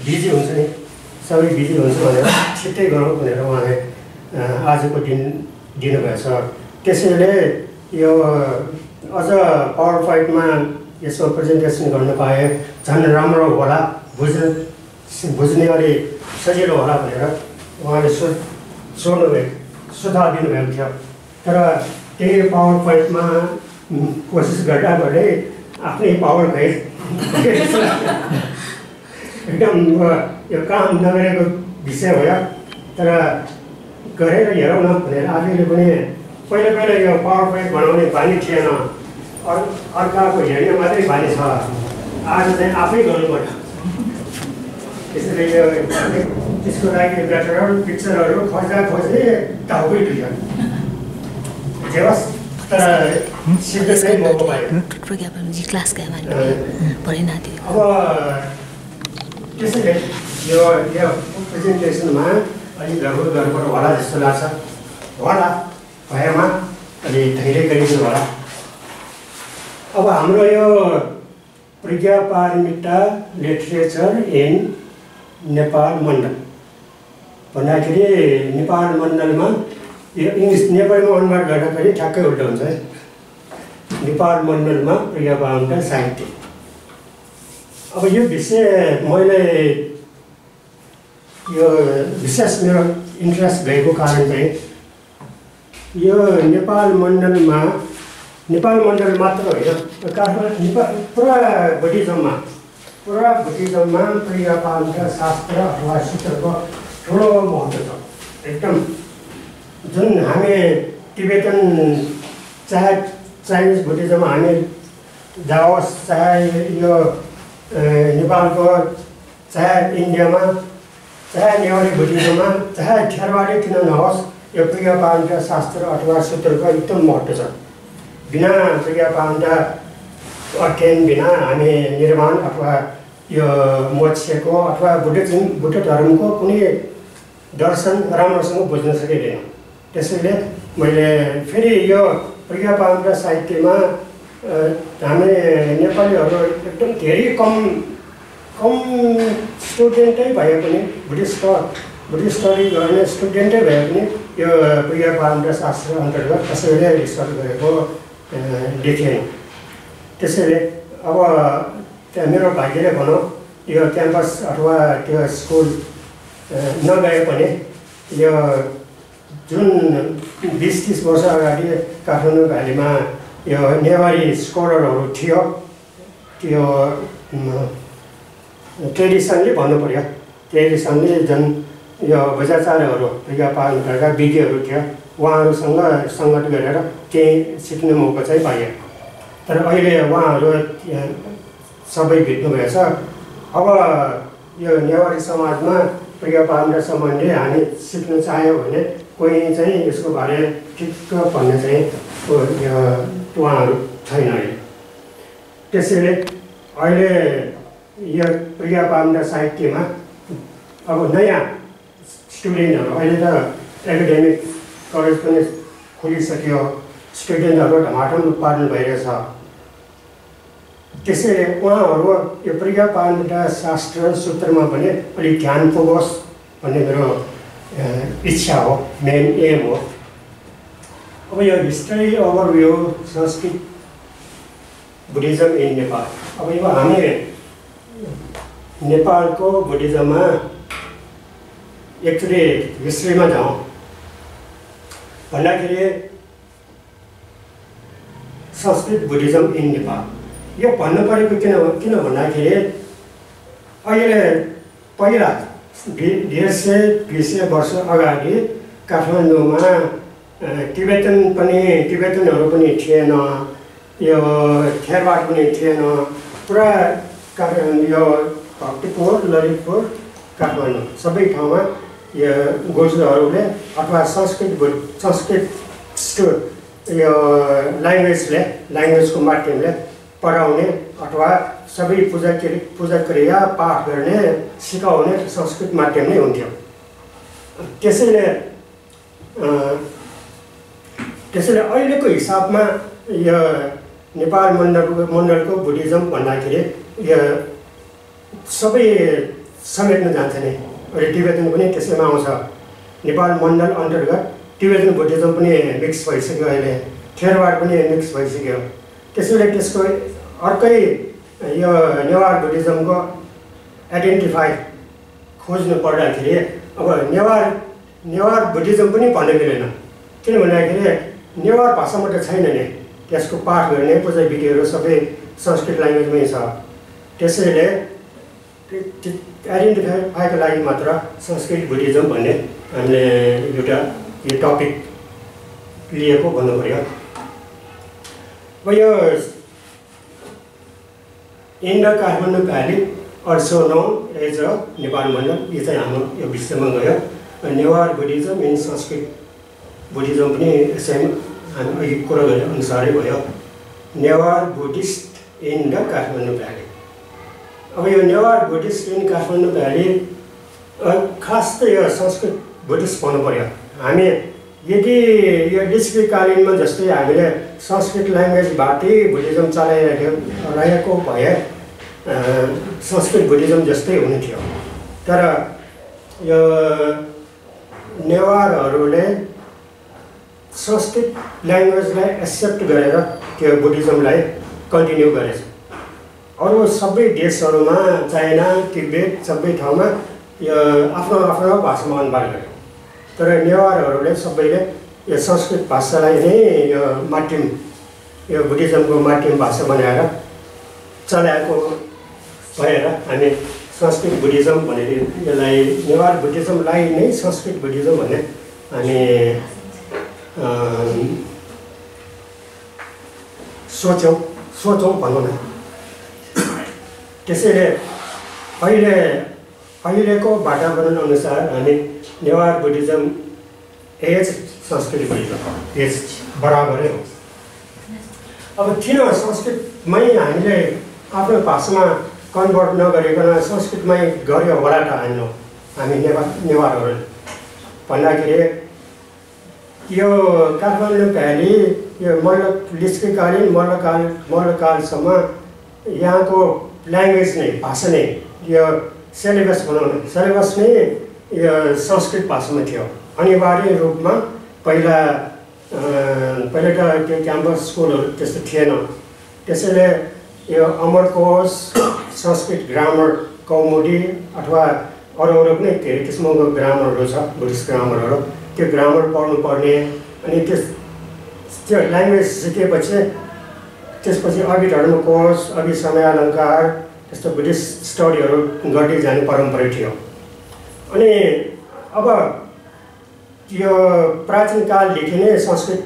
Busy हुन्छ नि, सबै बिजी हुन्छ भनेर छिट्टै गरौँ भनेर उहाँले आजको दिन दिनुभएछ। त्यसैले यो अझ पावर पोइन्टमा यसो प्रेजेन्टेसन गर्न पाए झन् राम्रो होला, बुझ्ने अलि सजिलो होला भनेर उहाँले सुझाव दिनुभएको थियो। तर त्यही पावर पोइन्टमा कोसिस गर्दा गर्दै आफ्नै पावर गए एकदम यो काम नगरेको विषय भयो। तर गरेर हेरौँ न भनेर आफैले पनि पहिला यो पावर पोइन्ट बनाउने बानी थिएन, अर्काको हेर्ने मात्रै बानी छ। आज चाहिँ आफै गर्नुपर्छ। त्यसैले यो त्यसको लागि ब्याटरहरू पिक्चरहरू खोज्दै टाउकै दुख्यो। जे होस्, तर सिक्न चाहिँ मौका पायो। अब त्यसैले यो प्रेजेन्टेसनमा अलिक गडबड होला जस्तो लाग्छ। होला भएमा अलि धैर्य गरिदिनु होला। अब हाम्रो यो प्रज्ञापारमिता लिटरेचर इन नेपाल मण्डल भन्दाखेरि नेपाल मण्डलमा यो इङ्ग्लिस नेपालीमा अनुवाद गर्दाखेरि ठ्याक्कै उल्टो हुन्छ है। नेपाल मण्डलमा प्रज्ञापारमिता साहित्य। अब यो विषय मैले यो विशेष मेरो इन्ट्रेस्ट भएको कारण चाहिँ यो नेपाल मण्डल मात्र होइन, पुरा बुद्धिज्ममा प्रज्ञापारमिता शास्त्र अथवा सूत्रको ठुलो महत्त्व छ। एकदम जुन हामी टिबेटन चाहे चाइनिज बुद्धिज्ममा हामी जाओस्, चाहे यो नेपालको, चाहे इन्डियामा, चाहे नेवारी बुद्धिज्ममा, चाहे थेरवादी किन नहोस्, यो प्रज्ञापारमिता शास्त्र अथवा सूत्रको एकदम महत्त्व छ। बिना प्रज्ञापारमिता अध्ययन बिना हामी निर्माण अथवा यो मोक्षको अथवा बुद्ध धर्मको कुनै दर्शन राम्रोसँग बुझ्न सकिँदैन। त्यसैले मैले फेरि यो प्रज्ञापारमिता साहित्यमा हामी नेपालीहरू एकदम धेरै कम स्टुडेन्टै भए पनि बुद्धिस्ट स्टडी गर्ने स्टुडेन्टै भए पनि यो प्रज्ञापारमिता शास्त्र अन्तर्गत कसैले रिसर्च गरेको देखेँ। त्यसैले अब त्यहाँ मेरो भाग्यले भनौँ यो क्याम्पस अथवा त्यो स्कुल नगए पनि यो जुन 20-30 वर्ष अगाडि काठमाडौँ भ्यालीमा यो नेवारी स्कलरहरू थियो, त्यो ट्रेडिसनले भन्नु पर्यो, ट्रेडिसनले जुन यो बजाचार्यहरू प्रज्ञापारमिताका विज्ञहरू थियो, उहाँहरूसँग सङ्गत गरेर केही सिक्ने मौका चाहिँ पाइयो। तर अहिले उहाँहरू सबै बित्नुभएछ। अब यो नेवारी समाजमा प्रज्ञापारमिता सम्बन्धी हामी सिक्न चाह्यौँ भने कोही चाहिँ यसको बारे ठिक्क भन्ने चाहिँ उहाँहरू छैन अहिले। त्यसैले अहिले यो प्रज्ञापारमिता साहित्यमा अब नयाँ स्टुडेन्टहरू, अहिले त एकाडेमिक कलेज पनि खोलिसक्यो, स्टुडेन्टहरू ढमाढम उत्पादन भइरहेछ। त्यसैले उहाँहरू यो प्रज्ञापारमिता शास्त्र सूत्रमा पनि अलिक ध्यान पुगोस् भन्ने मेरो इच्छा हो, मेन एम हो। अब यो history overview Sanskrit Buddhism in Nepal. अब यो हामी नेपालको बुद्धिज्ममा एक्चुअली हिस्ट्रीमा जाउँ भन्दाखेरि संस्कृत बुद्धिज्म इन नेपाल यो भन्नु परेको किन भन्दाखेरि अहिले पहिला 150-200 वर्ष अगाडि काठमाडौँमा टिबेटनहरू पनि थिएन, यो थेरवाद पनि थिएन। पुरा यो भक्तपुर, ललितपुर, काठमाडौँ सबै ठाउँमा यो गोर्खाहरूले अथवा संस्कृत यो ल्याङ्ग्वेजको माध्यमले पढाउने अथवा सबै पूजा क्रिया पाठ गर्ने सिकाउने संस्कृत माध्यम नै हुन्थ्यो। त्यसैले अहिलेको हिसाबमा यो नेपाल मण्डलको बुद्धिज्म भन्दाखेरि यो सबै समेट्न जान्छ नि। अनि टिबेटन पनि त्यसैमा आउँछ। नेपाल मण्डल अन्तर्गत टिबेटन बुद्धिज्म पनि मिक्स भइसक्यो अहिले, थेरवाड पनि मिक्स भइसक्यो। त्यसैले त्यसको अर्कै यो नेवार बुद्धिज्मको आइडेन्टिफाई खोज्नु पर्दाखेरि अब नेवार बुद्धिज्म पनि भन्न मिलेन। किन भन्दाखेरि नेवार भाषामा त छैन नि, त्यसको पाठ गर्ने पूजा विधिहरू सबै संस्कृत ल्याङ्ग्वेजमै छ। त्यसैले आइडेन्टिफाईको लागि मात्र संस्कृत बुद्धिज्म भन्ने हामीले एउटा यो टपिक लिएको भन्नु पर्यो। अब यो in the Kathmandu valley also known as a Nepal Mandala, यो चाहिँ हाम्रो यो विषयमा गयो। Newar Buddhism in Sanskrit Buddhism पनि सेम हामी अघि कुरा गरे अनुसारै भयो। Newar Buddhist in the Kathmandu valley. अब यो Newar Buddhist in Kathmandu valley खास त यो संस्कृत बुद्धिस्ट भन्नु पर्यो। हामी यदि यो लिच्छवीकालीनमा जस्तै हामीले संस्कृत ल्याङ्ग्वेजबाटै बुद्धिज्म चलाइरहेको भए संस्कृत बुद्धिज्म जस्तै हुने थियो। तर यो नेवारहरूले संस्कृत ल्याङ्ग्वेजलाई एक्सेप्ट गरेर त्यो बुद्धिज्मलाई कन्टिन्यू गरेछ। अरू सबै देशहरूमा चाइना तिब्बत सबै ठाउँमा यो आफ्नो आफ्नो भाषामा अनुवाद गर्यो। तर नेवारहरूले सबैले यो संस्कृत भाषालाई नै यो माध्यम, यो बुद्धिज्मको माध्यम भाषा बनाएर चलाएको भएर हामी संस्कृत बुद्धिज्म भनेर यसलाई नेवार बुद्धिज्मलाई नै संस्कृत बुद्धिज्म भन्ने हामी सोचौँ भनौँ न। त्यसैले अहिलेको वातावरण अनुसार हामी नेवार बुद्धिज्म एज संस्कृत बुद्धिज्म एज बराबरै हो। अब किन संस्कृतमै हामीले आफ्नो भाषामा कन्भर्ट नगरिकन संस्कृतमै गऱ्यो होला त हामी नेवारहरू भन्दाखेरि यो काठमाडौँ भ्याली यो लिच्छवीकालीन मल्लकालसम्म यहाँको ल्याङ्ग्वेज नै भाषा नै यो सिलेबस भनौँ न, सिलेबस नै यो संस्कृत भाषामा थियो अनिवार्य रूपमा। पहिला त त्यो क्याम्पस स्कुलहरू त्यस्तो थिएन। त्यसैले यो अमरकोश, संस्कृत ग्रामर कौमुदी अथवा अरू पनि धेरै किसिमको ग्रामरहरू छ, बुद्धिस्ट ग्रामरहरू। त्यो ग्रामर पढ्नुपर्ने। अनि त्यो ल्याङ्ग्वेज सिकेपछि त्यसपछि अभिधर्मकोश, अभिसमयालङ्कार त्यस्तो बुद्धिस्ट स्टडीहरू गर्दै जाने परम्परा थियो। अनि अब यो प्राचीन कालदेखि नै संस्कृत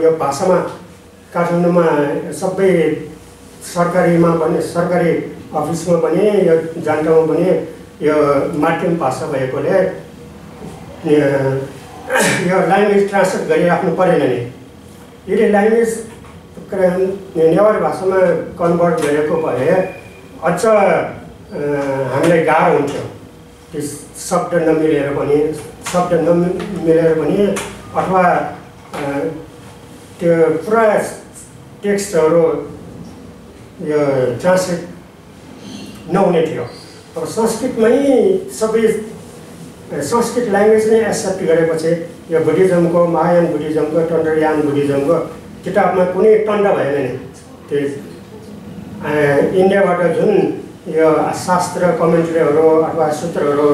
यो भाषामा काठमाडौँमा सबै सरकारीमा पनि, सरकारी अफिसमा पनि, यो जानकामा पनि यो माध्यम भाषा भएकोले यो ल्याङ्ग्वेज ट्रान्सलेट गरिराख्नु परेन नि। यदि ल्याङ्ग्वेज नेवार भाषामा कन्भर्ट गरेको भए अझ हामीलाई गाह्रो हुन्थ्यो। त्यो शब्द नमिलेर पनि अथवा त्यो पुरा टेक्स्टहरू यो ट्रान्सलेट नहुने थियो। अब संस्कृतमै सबै संस्कृत ल्याङ्ग्वेज नै एक्सेप्ट गरेपछि यो बुद्धिज्मको, महायान बुद्धिज्मको, टन्डरयान बुद्धिज्मको किताबमा कुनै टन्ड भएन नि। त्यो इन्डियाबाट जुन यो शास्त्र कमेन्ट्रीहरू अथवा सूत्रहरू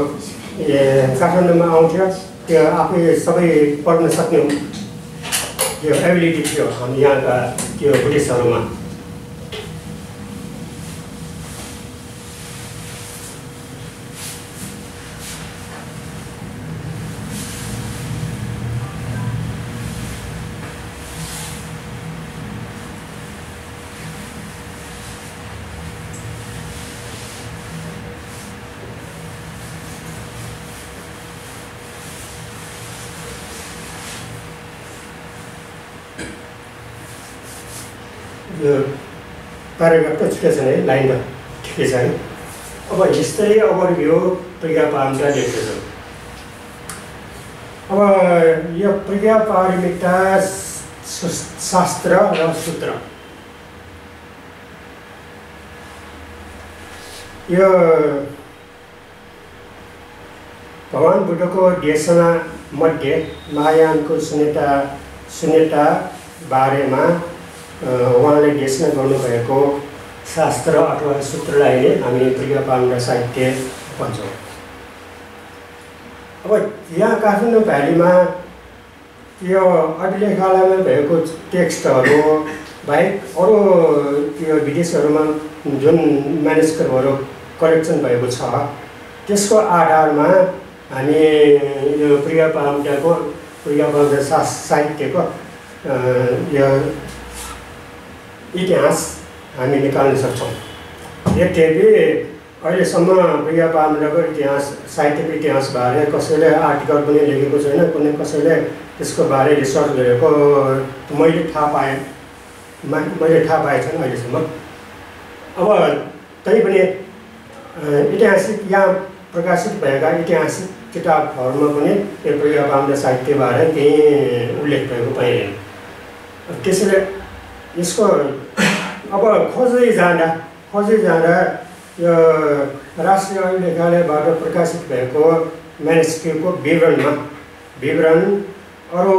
काठमाडौँमा आउँथ्यो त्यो आफै सबै पढ्न सक्ने यो एबिलिटी थियो हामी यहाँका त्यो बुद्धिस्टहरूमा। यो प्याराग्राफ त ठिकै छैन है, लाइन त ठिकै छैन। अब हिस्ट्री ओभरभ्यू प्रज्ञापारमिता लेख्दैछ। अब यो प्रज्ञापारमिता शास्त्र र सूत्र यो भगवान् बुद्धको देशना मध्ये महायानको शून्यता बारेमा उहाँले देशना गर्नुभएको शास्त्र अथवा सूत्रलाई नै हामी प्रज्ञापाण्ड साहित्य भन्छौँ। अब यहाँ काठमाडौँ भ्यालीमा यो अभिलेखालयमा भएको टेक्स्टहरू बाहेक अरू त्यो विदेशहरूमा जुन म्यानुस्क्रिप्टहरू कलेक्सन भएको छ त्यसको आधारमा हामी यो प्रज्ञापाण्ड साहित्यको यो इतिहास हामी निकाल्न सक्छौँ। यद्यपि अहिलेसम्म प्रज्ञापाण्डको इतिहास साहित्यको इतिहासबारे कसैले आर्टिकल पनि लेखेको छैन, कुनै कसैले त्यसको बारे रिसर्च गरेको मैले थाहा पाएँ छैन अहिलेसम्म। अब तैपनि ऐतिहासिक यहाँ प्रकाशित भएका ऐतिहासिक किताबहरूमा पनि यो प्रज्ञापाण्ड साहित्यबारे केही उल्लेख भएको पाइँदैन। त्यसैले यसको अब खोज्दै जाँदा यो राष्ट्रिय अभिलेखालयबाट प्रकाशित भएको म्यानुस्क्रिप्टको विवरण अरू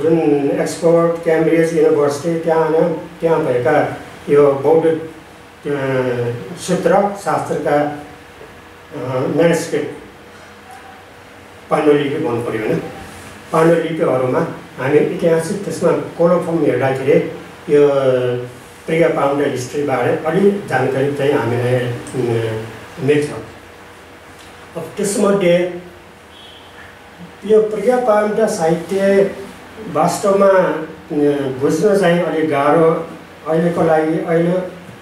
जुन एक्सफोर्ड क्याम्ब्रिज युनिभर्सिटी त्यहाँ भएका यो बौद्ध सूत्र शास्त्रका म्यानुस्क्रिप्ट पाण्डुलिपि भन्नु पऱ्यो होइन, पाण्डुलिपिहरूमा हामी ऐतिहासिक त्यसमा कोलोफर्म हेर्दाखेरि यो प्रज्ञापाण्ड हिस्ट्रीबारे अलिक जानकारी चाहिँ हामीलाई मिल्छ। अब त्यसमध्ये यो प्रज्ञापाण्ड साहित्य वास्तवमा बुझ्न चाहिँ अलिक गाह्रो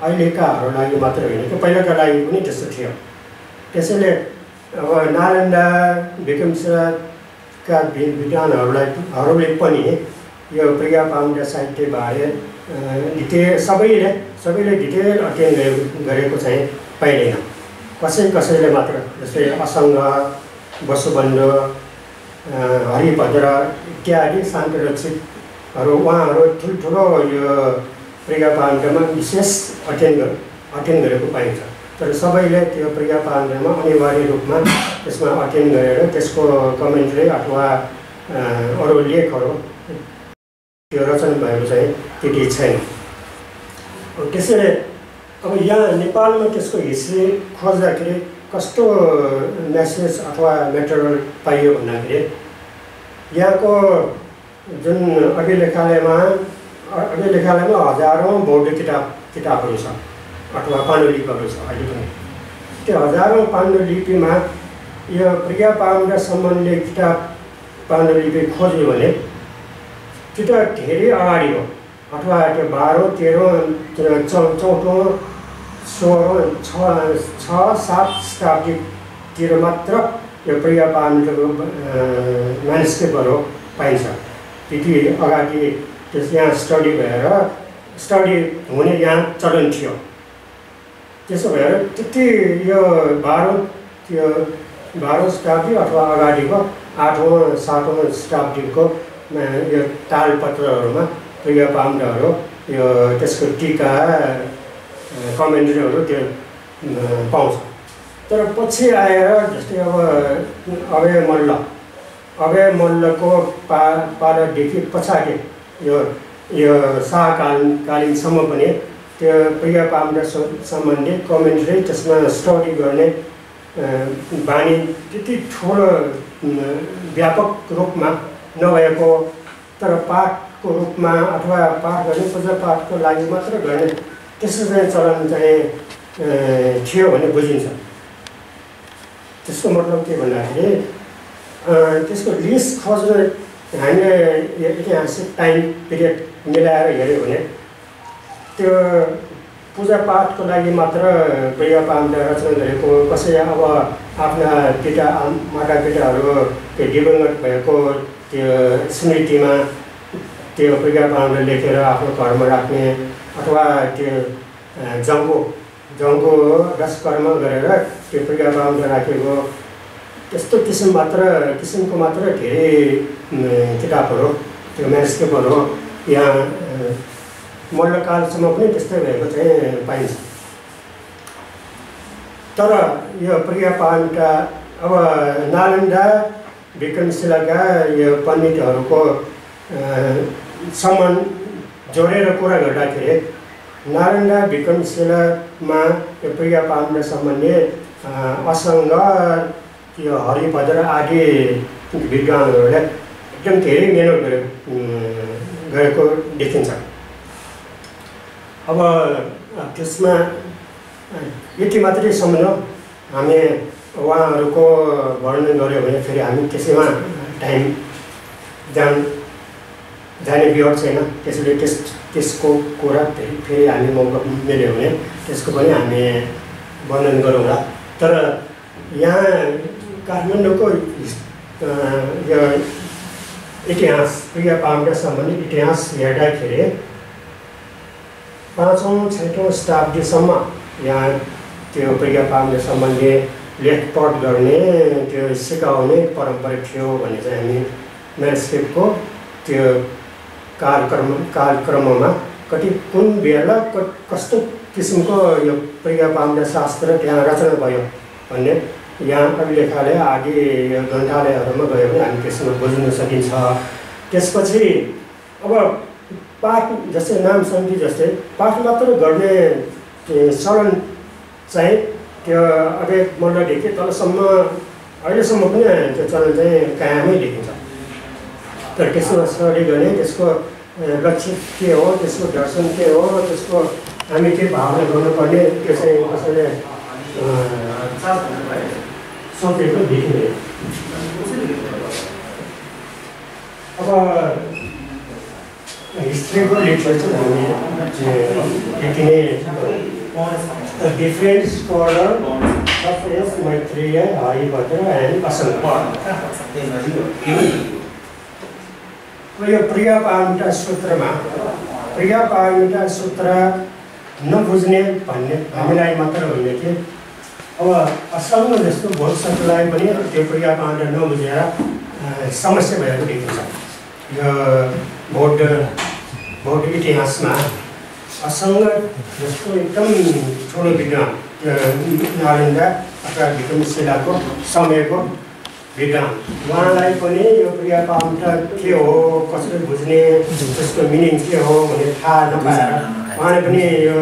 अहिलेकाहरू लागि मात्र होइन कि पहिलाका लागि पनि त्यस्तो थियो। त्यसैले अब नालन्दा विक्रमशिलाका विद्वानहरूले पनि यो प्रज्ञापाण्ड साहित्यबारे सबैले डिटेल अध्ययन गरेको चाहिँ पाइँदैन। कसैले मात्र जस्तै असङ्ग, वसुबन्ध, हरिभद्र इत्यादि शान्तरक्षितहरू उहाँहरू ठुल्ठुलो यो प्रज्ञापाण्डमा विशेष अध्ययन गरेको पाइन्छ। तर सबैले त्यो प्रज्ञापाण्डमा अनिवार्य रूपमा त्यसमा अध्ययन गरेर त्यसको कमेन्ट्री अथवा अरू लेखहरू त्यो रचना भएको चाहिँ त्यति छैन। त्यसैले अब यहाँ नेपालमा त्यसको हिस्ट्री खोज्दाखेरि कस्तो मेसेज अथवा मेटेरियल पाइयो भन्दाखेरि यहाँको जुन अभिलेखालयमा हजारौँ बौद्ध किताबहरू छ अथवा पाण्डुलिपिहरू छ। अहिले पनि त्यो हजारौँ पाण्डुलिपिमा यो प्रज्ञापाण्ड सम्बन्धी किताब पाण्डुलिपि खोज्यो भने त्यो त धेरै अगाडि हो, अथवा त्यो 12औँ 13औँ 14औँ 16औँ 6-7 शताब्दीतिर मात्र यो प्रज्ञापाण्डको म्यानुस्क्रिप्टहरू पाइन्छ। त्यति अगाडि त्यस यहाँ स्टडी हुने यहाँ चलन थियो। त्यसो भएर त्यति यो 12औँ शताब्दी अथवा अगाडिको 8औँ 7औँ शताब्दीको यो तालपत्रहरूमा प्रज्ञापाण्डहरू यो त्यसको टीका कमेन्ट्रीहरू त्यो पाउँछ। तर पछि आएर जस्तै अब अभय मल्लको पालादेखि पछाडि यो शाहकालीनसम्म पनि त्यो प्रज्ञापाण्ड सम्बन्धी कमेन्ट्री त्यसमा स्टडी गर्ने बानी त्यति ठुलो व्यापक रूपमा नभएको, तर पाठको रूपमा अथवा पाठ गर्ने पूजा पाठको लागि मात्र गर्ने त्यस्तो चाहिँ चलन चाहिँ थियो भने बुझिन्छ। त्यसको मतलब के भन्दाखेरि त्यसको लिस्ट खोज्न हामीले ऐतिहासिक टाइम पिरियड मिलाएर हेऱ्यो भने त्यो पूजा पाठको लागि मात्र प्रज्ञापाण्ड रचना गरेको, कसै अब आफ्ना मातापिताहरू त्यो दिवंगत भएको त्यो स्मृतिमा त्यो प्रज्ञापाण्ड लेखेर आफ्नो घरमा राख्ने अथवा त्यो जङ्गो रसकर्म गरेर त्यो प्रज्ञापाण्ड राखेको त्यस्तो किसिमको मात्र धेरै किताबहरू त्यो म्यानुस्क्रिप्टहरू यहाँ मल्लकालसम्म पनि त्यस्तै भएको चाहिँ पाइन्छ। तर यो प्रज्ञापाण्ड अब नालन्दा विक्रमशिलाका यो पण्डितहरूको सम्मान जोडेर कुरा गर्दाखेरि नालन्दा विक्रमशिलामा यो प्रिया पाण्डे सम्बन्धी असँग यो हरिभद्र आदि विद्वानहरूले एकदम धेरै मेहनत गरेको देखिन्छ। अब त्यसमा यति मात्रै सम्झौँ, हामी उहाँहरूको वर्णन गऱ्यो भने फेरि हामी त्यसैमा टाइम जाने विवट छैन। त्यसैले त्यसको कुरा फेरि हामी मौका मिल्यो भने त्यसको पनि हामी वर्णन गरौँला। तर यहाँ काठमाडौँको यो इतिहास, प्रिया पाण्डे सम्बन्धी इतिहास हेर्दाखेरि 5औं 6औं शताब्दीसम्म यहाँ त्यो प्रिया पाण्डे सम्बन्धी लेखपढ गर्ने, त्यो सिकाउने परम्परा थियो भन्ने चाहिँ हामी म्यानुस्क्रिप्टको त्यो कालक्रममा कति कुन बेला कस्तो किसिमको यो प्रिया पाण्डे शास्त्र त्यहाँ रचना भयो भन्ने यहाँ अभिलेखालय आदि ग्रन्थालयहरूमा गयो भने हामी त्यसमा बुझ्न सकिन्छ। त्यसपछि अब पाठ जस्तै नाम सन्धि जस्तै पाठ मात्र गर्ने चलन चाहिँ त्यो अझै मल्लदेखि तलसम्म अहिलेसम्म पनि त्यो चलन चाहिँ कायमै देखिन्छ। तर त्यसमा स्टडी गर्ने, त्यसको लक्ष्य के हो, त्यसको दर्शन के हो, त्यसको हामी के भावना गर्नुपर्ने, त्यो चाहिँ कसैले सोचेको देखिँदैन। अब हिस्ट्रीको लिटरेचर हामी देखिने different scholar such Maitreya, Haribhadra and Asanga. यो प्रिया पाण्डे सूत्रमा प्रिया पाण्डे सूत्र नबुझ्ने भन्ने हामीलाई मात्र होइन कि अब असंग जस्तो बोधसत्वलाई पनि त्यो प्रिया पाण्डे नबुझेर समस्या भएको देखिन्छ। यो बौद्ध इतिहासमा असंग जस्तो एकदम ठुलो विद्वान नालन्दा अथवा विक्रमशिलाको समयको विद्वान, उहाँलाई पनि यो प्रिया पाण्डे के हो, कसरी बुझ्ने, त्यसको मिनिङ के हो भन्ने थाहा नपाएर उहाँले पनि यो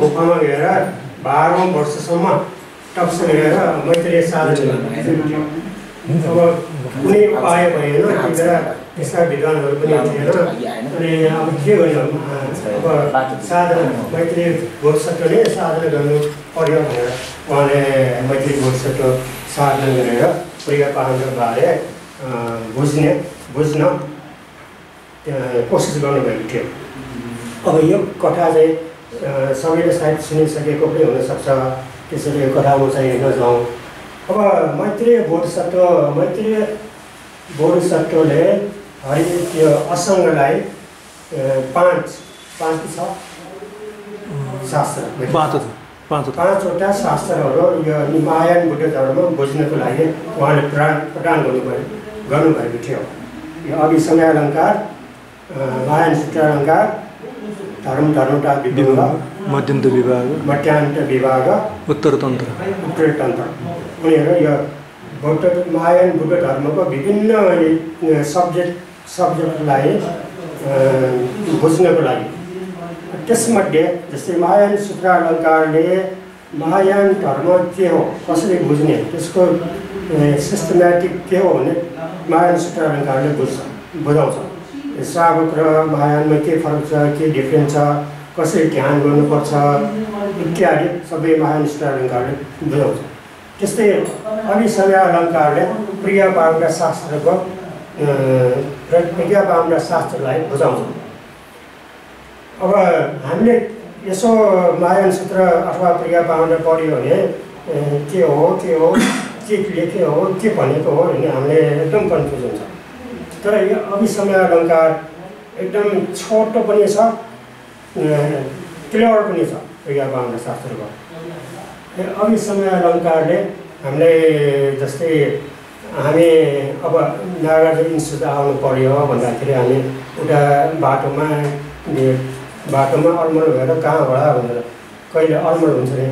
गुफामा गएर 12औं वर्षसम्म तपस्या गरेर मैत्रेय साधना गर्नुहुन्थ्यो। अब कुनै उपाय भएन, त्यति बेला त्यसका विद्वानहरू पनि थिएन। अनि अब के गर्नु, अब साधना मैत्रेय बोधसत्वले साधना गर्नु पर्यो भनेर उहाँले मैत्रेय बोधसत्व साधना गरेर प्रिया पाण्डेबारे बुझ्न कोसिस गर्नुभएको थियो। अब यो कथा चाहिँ सबैले सायद सुनिसकेको पनि हुनसक्छ, त्यसैले यो कथामा चाहिँ नजाउँ। अब मैत्रेय बोधिसत्वले त्यो असंगलाई पाँचवटा शास्त्रहरू यो महायान बुद्ध धर्म बुझ्नको लागि उहाँले प्रदान गर्नुभएको थियो। यो अभिसमय अलङ्कार, महायान सूत्रालङ्कार, धर्मता विभाग, मध्यान्त विभाग, उत्तरतन्त्र। उनीहरू यो महायान बुद्ध धर्मको विभिन्न सब्जेक्टलाई बुझ्नको लागि, त्यसमध्ये जस्तै महायान सूत्रालङ्कारले महायान धर्म के हो, कसरी बुझ्ने, त्यसको सिस्टमेटिक के हो भने महायान सूत्रालङ्कारले बुझाउँछ। श्रावक र महायानमा के फरक छ, के डिफ्रेन्स छ, कसरी ध्यान गर्नुपर्छ इत्यादि सबै महायान सूत्रालङ्कारले बुझाउँछ। त्यस्तै अभिसमय अलङ्कारले प्रिया पाण्डे शास्त्रलाई बुझाउँछ। अब हामीले यसो महायान सूत्र अथवा प्रिया पाण्डे पढ्यो भने के हो के लेखे हो, के भनेको हो भने हामीले एकदम कन्फ्युज हुन्छ। तर यो अभिसमय अलङ्कार एकदम छोटो पनि छ, क्लियर पनि छ प्रिया पाण्डे शास्त्रको। अभिसमय अलङ्कारले हामीले जस्तै हामी अब नागार्जुन इन्स्टिच्युट आउनु पर्यो भन्दाखेरि हामी उता बाटोमा अलमल भएर कहाँ होला भनेर कहिले अलमल हुन्छ नि,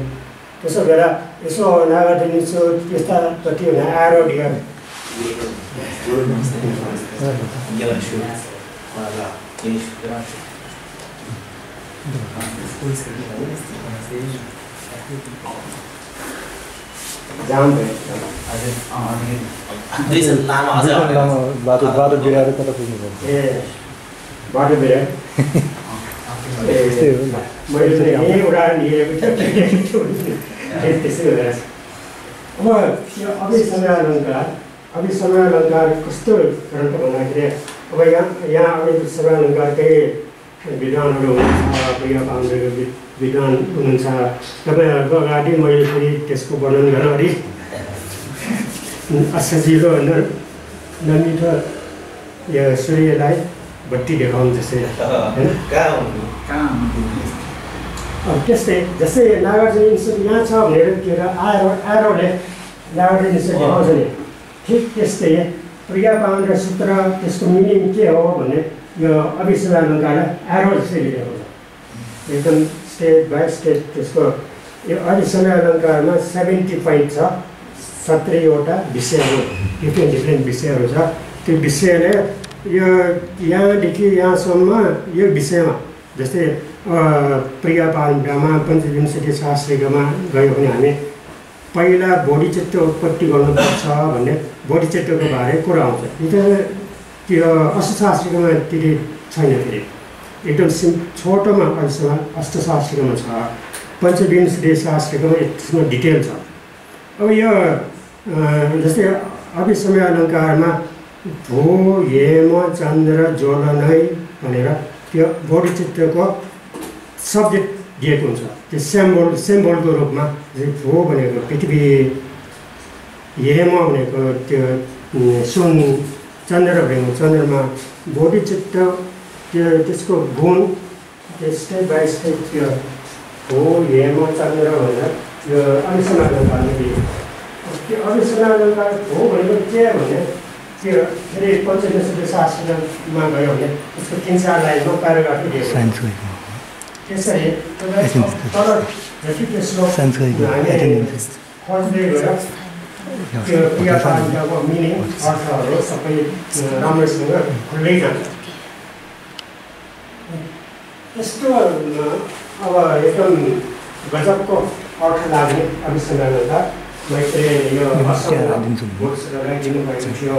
त्यसो बेला यसो नागार्जुन त्यस्ता कति हुने आएर डियर जाम बाटो बिराएर कता पुग्नुपर्छ ए बाटो बिराएर मैले यही उडान लिएको थिएँ त्यसै भएर अब यो अभिसमय अलङ्कार कस्तो ग्रन्थ भन्दाखेरि अब यहाँ अभिसमय अलङ्कारकै विद्वानहरू हुनुहुन्छ प्रिया पाण्डेको विद्वान हुनुहुन्छ तपाईँहरूको अगाडि मैले फेरि त्यसको वर्णन गर्न अलिक असजिलो नमिठो यो सूर्यलाई बत्ती देखाउनु जस्तै होइन अब त्यस्तै जस्तै नागार्जुन इन्स्टिच्युट यहाँ छ भनेर त्यो आरोले नागार्जुन इन्स्टिच्युट देखाउँछ नि ठिक त्यस्तै प्रिया पाण्डे सूत्र त्यसको मिनिङ के हो भने यो अभिसमय अलङ्कारलाई एरो जस्तै लेखेको छ एकदम स्टेप बाई स्टेप त्यसको यो अभिसमय अलङ्कारमा 70 पोइन्ट छ 17वटा विषयहरू डिफ्रेन्ट विषयहरू छ त्यो विषयले यो यहाँदेखि यहाँसम्म यो विषयमा जस्तै प्रिया पाण्डेमा पञ्चविंशति शास्त्रीकोमा गयो भने हामी पहिला बोधिचित्त उत्पत्ति गर्नुपर्छ भन्ने बोधिचित्तको बारे कुरा आउँछ त्यो अष्टशास्त्रीकोमा त्यति छैन फेरि एकदम छोटोमा अष्टशास्त्रीकोमा छ पञ्चविंशति शास्त्रीकोमा यसमा डिटेल छ अब यो जस्तै अभिसमय अलङ्कारमा भू हेम चन्द्र ज्वलनै भनेर त्यो बोधिचित्तको सब्जेक्ट दिएको हुन्छ त्यो सिम्बलको रूपमा भू भनेको पृथ्वी हेम भनेको त्यो सुन चन्द्र भनेको चन्द्रमा बोधिचित्त त्यो त्यसको गुण त्यो स्टेप बाई स्टेप त्यो हो हेम चन्द्र भनेर त्यो अभिसमय अलङ्कारमा दिएको त्यो अभिसमय अलङ्कार हो भनेको के भने त्यो फेरि पञ्चविंशति शास्त्रमा गयो भने त्यसको 3-4 लाइनमा प्याराग्राफी दिएको त्यसरी तर जति त्यसको खोज्दै गएर त्यो प्रिया पाण्डेको मिनिङ अर्थहरू सबै राम्रोसँग खुल्दै जान्छ यस्तो अब एकदम गजबको अर्थ लाग्ने अभिसमय अलङ्कार मैत्रेयले यो बोधलाई दिनुभएको थियो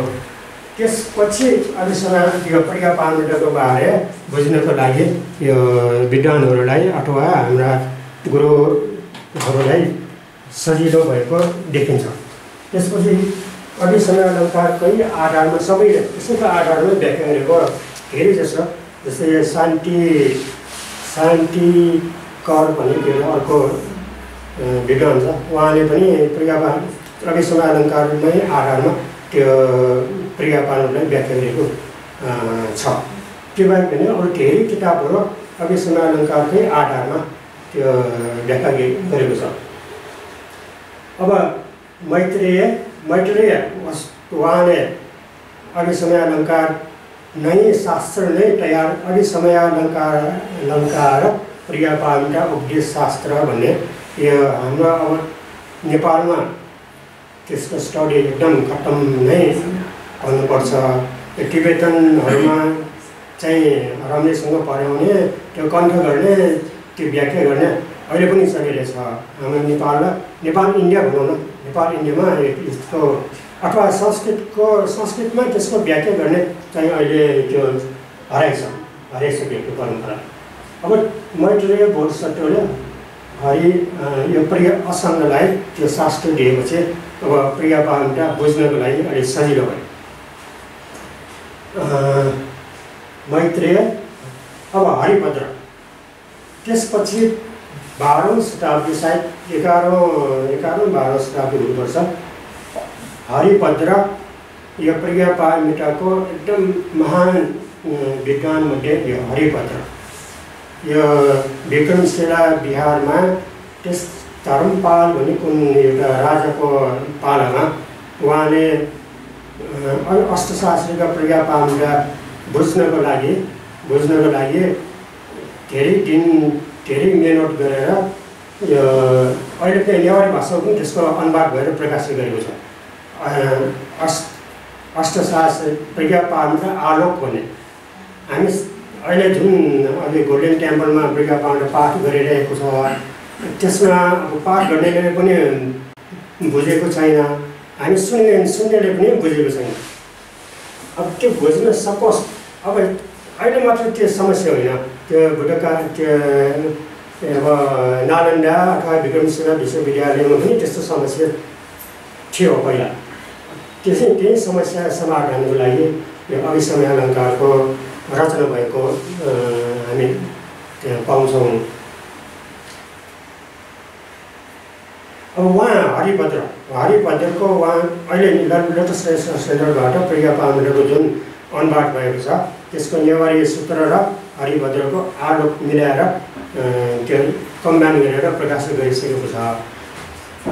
त्यसपछि अभिसमय यो प्रिया पाण्डेको बारे बुझ्नको लागि यो विद्वानहरूलाई अथवा हाम्रा गुरुहरूलाई सजिलो भएको देखिन्छ त्यसपछि अभिसमय अलङ्कारकै आधारमा सबैले त्यसैको आधारमा व्याख्या गरेको धेरै जस्तो जस्तै शान्ति कर भन्ने त्यो अर्को विद्वान छ उहाँले पनि अभिसमय अलङ्कारमै आधारमा त्यो प्रिया पाण्डेलाई व्याख्या गरेको छ त्यो बाहेक पनि अरू धेरै किताबहरू अभिसमय अलङ्कारकै आधारमा त्यो व्याख्या गरेको छ अब मैत्रेय उहाँले अभिसमय अलङ्कार नै शास्त्र नै तयार अभिसमय अलङ्कार प्रिया पाण्डे उपदेश शास्त्र भन्ने यो हाम्रो अब नेपालमा त्यसको स्टडी एकदम खत्तम नै भन्नुपर्छ यो टिबेटनहरूमा चाहिँ राम्रैसँग पढाउने त्यो कण्ठ गर्ने त्यो व्याख्या गर्ने अहिले पनि चलिरहेछ हाम्रो नेपाल इन्डिया भनौँ न नेपाल इन्डियामा यसको अथवा संस्कृतमा त्यसको व्याख्या गर्ने चाहिँ अहिले त्यो हराइसकेको परम्परा अब मैत्रेय बोधिसत्वले यो प्रिय असङ्गलाई त्यो शास्त्र दिएपछि अब प्रिया पाण्डे बुझ्नको लागि अलिक सजिलो भयो मैत्रेय अब हरिभद्र त्यसपछि 12औं शताब्दी सायद 11औं-12औं शताब्दी हुनुपर्छ हरिभद्र यो प्रिया पाण्डेको एकदम महान विद्वान मध्ये यो हरिभद्र यो विक्रमशिला बिहारमा त्यस धर्मपाल भन्ने कुन एउटा राजाको पालामा उहाँले अष्टशास्त्रीका प्रिया पाण्डे बुझ्नको लागि धेरै दिन धेरै मेहनत गरेर यो अहिले चाहिँ नेवारी भाषामा पनि त्यसको अनुवाद भएर प्रकाशित गरेको छ। अष्टशास्त्री प्रज्ञा पारमिता आलोक भन्ने हामी अहिले जुन अहिले गोल्डन टेम्पलमा प्रज्ञा पारमिता पाठ गरिरहेको छ त्यसमा अब पाठ गर्नेले पनि बुझेको छैन, हामी सुन्नेले पनि बुझेको छैन। अब त्यो बुझ्न सकोस्। अब अहिले मात्र त्यो समस्या होइन, त्यो बुढका त्यो अब नालन्दा अथवा विक्रमशिला विश्वविद्यालयमा पनि त्यस्तो समस्या थियो पहिला। त्यही समस्या समाधानको लागि यो अभिसमय अलङ्कारको रचना भएको हामी त्यहाँ पाउँछौँ। अब उहाँ हरिभद्रको उहाँ अहिले लोटस सेन्टरबाट प्रज्ञा पारमिताको जुन अनुवाद भएको छ त्यसको नेवारी सूत्र र हरिभद्रको आलोक मिलाएर त्यो कम्बाइन गरेर प्रकाशित गरिसकेको छ।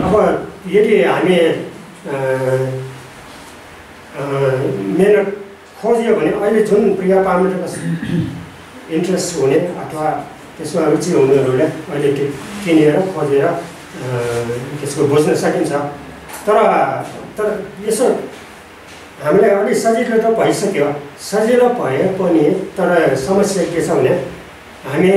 अब यदि हामी मेहनत खोज्यो भने अहिले जुन प्रज्ञा पारमिताको इन्ट्रेस्ट हुने अथवा त्यसमा रुचि हुनेहरूले अहिले त्यो किनेर खोजेर त्यसको बुझ्न सकिन्छ। तर यसो हामीलाई अलिक सजिलो त भइसक्यो, सजिलो भए पनि तर समस्या के छ भने हामी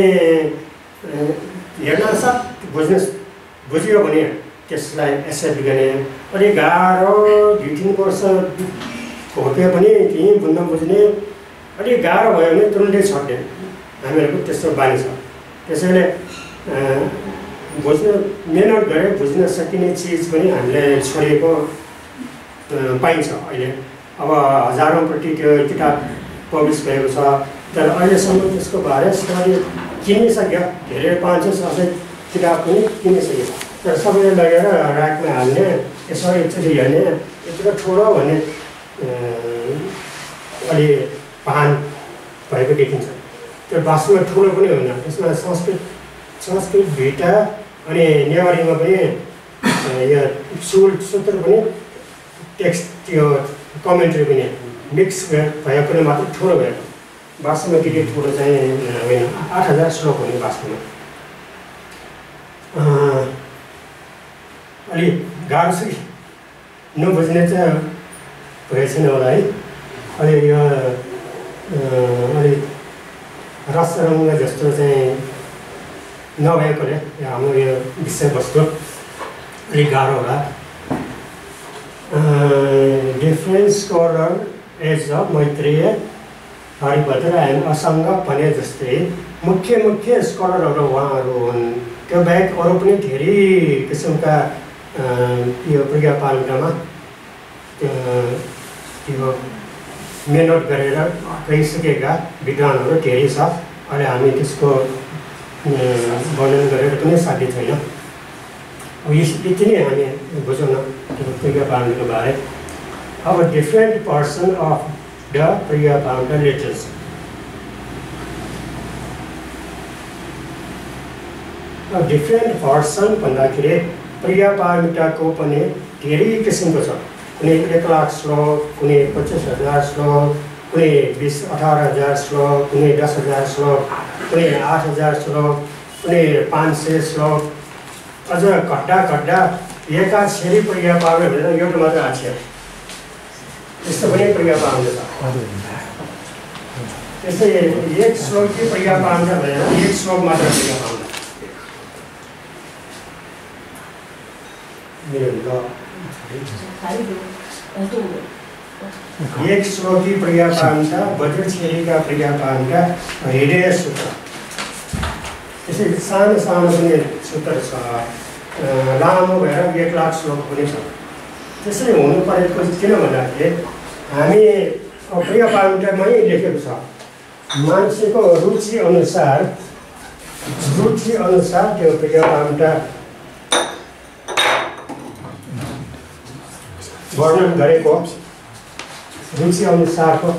हेर्नसाथ बुझ्यो भने त्यसलाई एक्सेप्ट गर्ने अलिक गाह्रो 2-3 वर्ष खोप्यो पनि केही बुझ्न बुझ्ने अलिक गाह्रो भयो भने तुरुन्तै छट्ने हामीहरूको त्यस्तो बानी छ। त्यसैले बुझ्न मेहनत गरेर बुझ्न सकिने चिज पनि हामीले छोडेको पाइन्छ। अहिले अब हजारौँपट्टि त्यो किताब पब्लिस भएको छ, तर अहिलेसम्म त्यसको बारे सबै किनिसक्यो, धेरै 500-600 किताब पनि किनिसक्यो। तर सबैले लगेर ऱ्याकमा हाल्ने, यसो एकचोटि हेर्ने, यत्रो ठुलो भन्ने अलि भान भएको देखिन्छ। त्यो वास्तवमा ठुलो पनि होइन, त्यसमा संस्कृत भिटा अनि नेवारीमा पनि यो सूत्र पनि टेक्स्ट त्यो कमेन्ट्री पनि मिक्स भएकोले मात्र ठुलो भएको। वास्तवमा त्यति ठुलो चाहिँ होइन, 8000 श्लोक हुने वास्तवमा। अलिक गाह्रो छ कि नबुझ्ने चाहिँ भएछैन होला है। अहिले यो अलिक रसरङ्ग जस्तो चाहिँ नभएकोले हाम्रो यो विषयवस्तु अलिक गाह्रो होला। Different scholar as of Maitreya Haribhadra and Asanga भने जस्तै मुख्य स्कलरहरू उहाँहरू हुन्। त्यो बाहेक अरू पनि धेरै किसिमका यो प्रज्ञा पारमितामा त्यो मेहनत गरेर गइसकेका विद्वानहरू धेरै छ। अहिले हामी त्यसको वर्णन गरेर पनि साध्य छैन। अब यति नै हामी बुझौँ न त्यो प्रज्ञा पारमिताको बारे। अब different person of the Pragya Paramita letters. Different person भन्दाखेरि प्रज्ञा पारमिताको पनि धेरै किसिमको छ। कुनै 1 लाख श्लोक, कुनै 25,000 श्लोक, कुनै 20-18,000 श्लोक, कुनै 10,000 श्लोक, कुनै 8,000 श्लोक, कुनै 500 श्लोक, अझ घट्टा एकाक्षरी प्रज्ञा पारमिता भनेर एउटा मात्र आक्षर त्यस्तो पनि प्रज्ञा पारमिता छ। त्यस्तै 1 श्लोक कि प्रज्ञा पारमिता भनेर 1 श्लोक मात्र प्रज्ञा पारमिता। एक श्लोकी प्रज्ञा पारमिता, वज्रछेरीका प्रज्ञा पारमिता, हृदय सूत्र, त्यसै सानो पनि सूत्र छ। लामो भएर 1 लाख श्लोक पनि छ। त्यसै हुनु परेको किन भन्दाखेरि हामी प्रज्ञा पारमितामै लेखेको छ मान्छेको रुचि अनुसार त्यो प्रज्ञा पारमिता वर्णन गरेको रुचि अनुसारको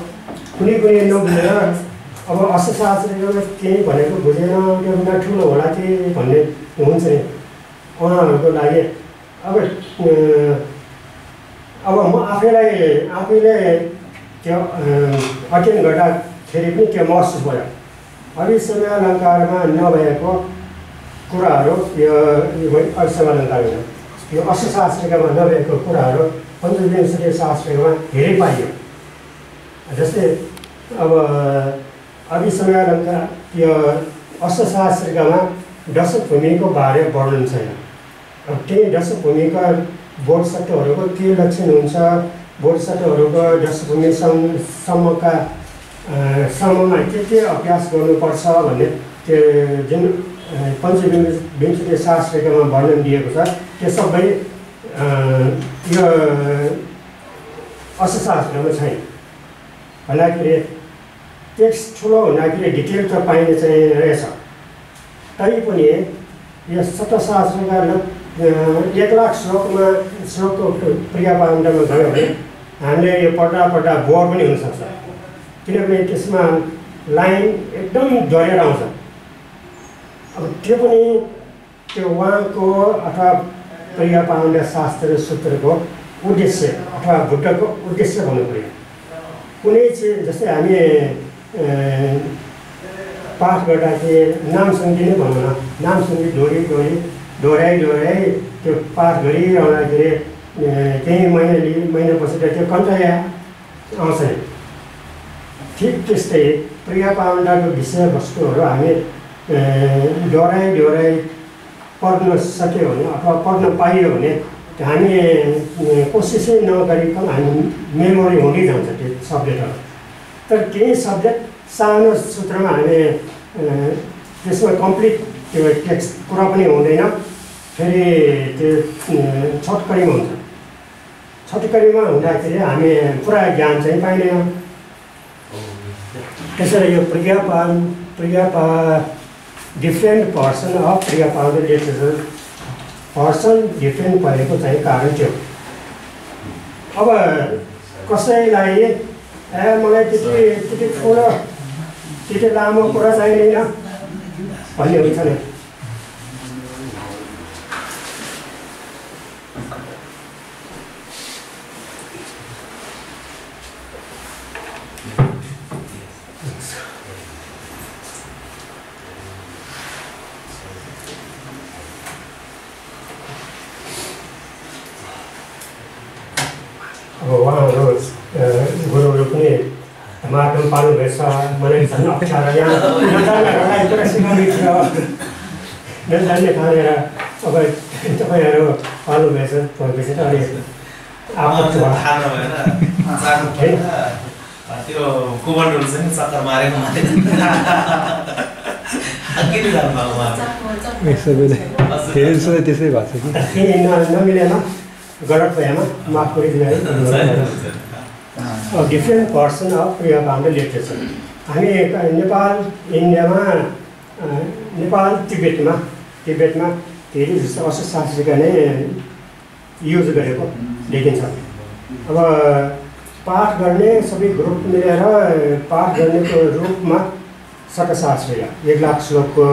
कुनै नबुझेर अब अष्टशास्त्रीले केही भनेको बुझेन त्योभन्दा ठुलो होला कि भन्ने हुन्छ नि उहाँहरूको लागि। अब म आफैले त्यो अध्ययन गर्दाखेरि पनि त्यो महसुस भयो। अभिसमय अलङ्कारमा नभएको कुराहरू यो अर्थशास्त्रका यो अर्थशास्त्रकामा नभएको कुराहरू पञ्चविंशति शास्त्रकामा धेरै पाइयो। जस्तै अब अभिसमयका यो अर्थशास्त्रकामा दशभूमिको बारे वर्णन छैन। अब त्यही दशभूमिका बोधसत्वहरूको के लक्षण हुन्छ, बोधसत्वहरूको दशभूमिसम्मका सम्ममा के अभ्यास गर्नुपर्छ भन्ने त्यो जुन पञ्चविंशति शास्त्रकामा वर्णन दिएको छ त्यो सबै यो अर्थशास्त्रमा छैन। भन्दाखेरि टेक्स्ट ठुलो हुँदाखेरि डिटेल त पाइने चाहिँ रहेछ, तैपनि यो सत्वशास्त्रका 1,00,000 श्लोकको क्रियापाण्डमा गयो भने हामीले यो पढ्दा बोर पनि हुनसक्छ, किनभने त्यसमा लाइन एकदम डरेर आउँछ। अब त्यो पनि त्यो उहाँको अथवा क्रियापाण्ड शास्त्र सूत्रको उद्देश्य अथवा बुद्धको उद्देश्य भन्नु पऱ्यो। कुनै चिज जस्तै हामी पाठ गर्दाखेरि नाम सङ्गीत नै भनौँ न, नाम सङ्गीत दोहोऱ्याइ त्यो पाठ गरिरहँदाखेरि केही महिना बसेर त्यो कन्ठाइ आउँछ नि। ठिक त्यस्तै क्रियापाण्डको विषयवस्तुहरू हामी दोहोऱ्याइ पढ्न सक्यो भने अथवा पढ्न पाइयो भने हामी कोसिसै नगरिकन हामी मेमोरी हुँदै जान्छ त्यो सब्जेक्टहरू। तर केही सब्जेक्ट सानो सूत्रमा हामी त्यसमा कम्प्लिट त्यो टेक्स्ट कुरा पनि हुँदैन, फेरि त्यो छोटकरीमा हुन्छ। छोटकरीमा हुँदाखेरि हामी पुरा ज्ञान चाहिँ पाइँदैन। त्यसैले यो डिफ्रेन्ट पर्सन अफ क्रियापाण्ड लिटरेचर पर्सन डिफ्रेन्ट भएको चाहिँ कारण थियो। अब कसैलाई मलाई त्यति ठुलो त्यति लामो कुरा चाहिँदैन भन्ने हुन्छ नि। उहाँहरू गुरुहरू पनि माटो पाल्नुभएछ, मलाई झन् अप्ठ्यारो यहाँ नजान्नेहरूलाई कुरा सिकाउने थियो, नजान्ने ठानेर अब तपाईँहरू पाल्नुभएछ भनेपछि त अलिक आपत्ति त्यो कुमारहरू चाहिँ चक्कर मारेको त्यसै भएको छ कि नमिलेन गलत भएमा माफ गरिदिनु है। डिफ्रेन्ट पर्सन अफ क्रियापाण्ड लिटरेचर हामी नेपाल इन्डियामा नेपाल तिब्बतमा धेरै जस्तो अर्थशास्त्रका नै युज गरेको देखिन्छ। अब पाठ गर्ने सबै ग्रुप मिलेर पाठ गर्नेको रूपमा सतशास्त्रीय 1,00,000 श्लोकको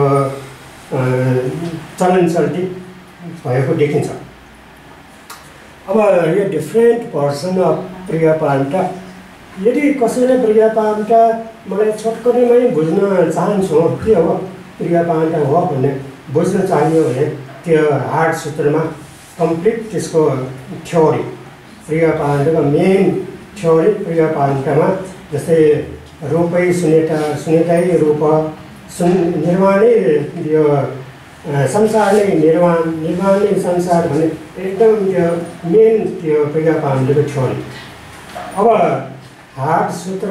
चलन चल्ती भएको देखिन्छ। अब यो डिफ्रेन्ट पर्सन अफ क्रियापाण्ड यदि कसैले क्रियापाण्ड मलाई छोटकरीमै बुझ्न चाहन्छु के हो क्रियापाण्ड हो भन्ने बुझ्न चाहियो भने त्यो हार्ड सूत्रमा कम्प्लिट त्यसको थ्योरी क्रियापाण्डको मेन थ्योरी क्रियापाण्डमा जस्तै रूपै सुनेतै रूप निर्माणै यो संसार नै निर्माण नै संसार भन्ने एकदम त्यो मेन त्यो क्रियापाण्डको थ्योरी। अब हार्ड सूत्र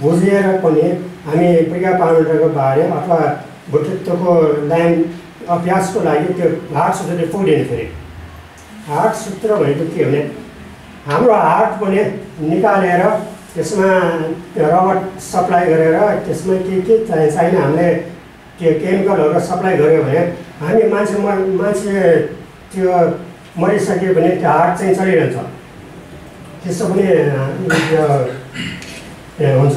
बुझेर पनि हामी क्रियापाण्डको बारे अथवा बुद्धित्वको लाइन अभ्यासको लागि त्यो हार्ड सूत्रले पुग्दैन। फेरि हार्ड सूत्र भनेको के भने हाम्रो हार्ट पनि निकालेर त्यसमा रबर सप्लाई गरेर त्यसमा के चाहिने हामीले त्यो केमिकलहरू सप्लाई गऱ्यो भने हामी मान्छे त्यो मरिसक्यो भने त्यो हार्ट चाहिँ चलिरहन्छ, त्यस्तो पनि हुन्छ।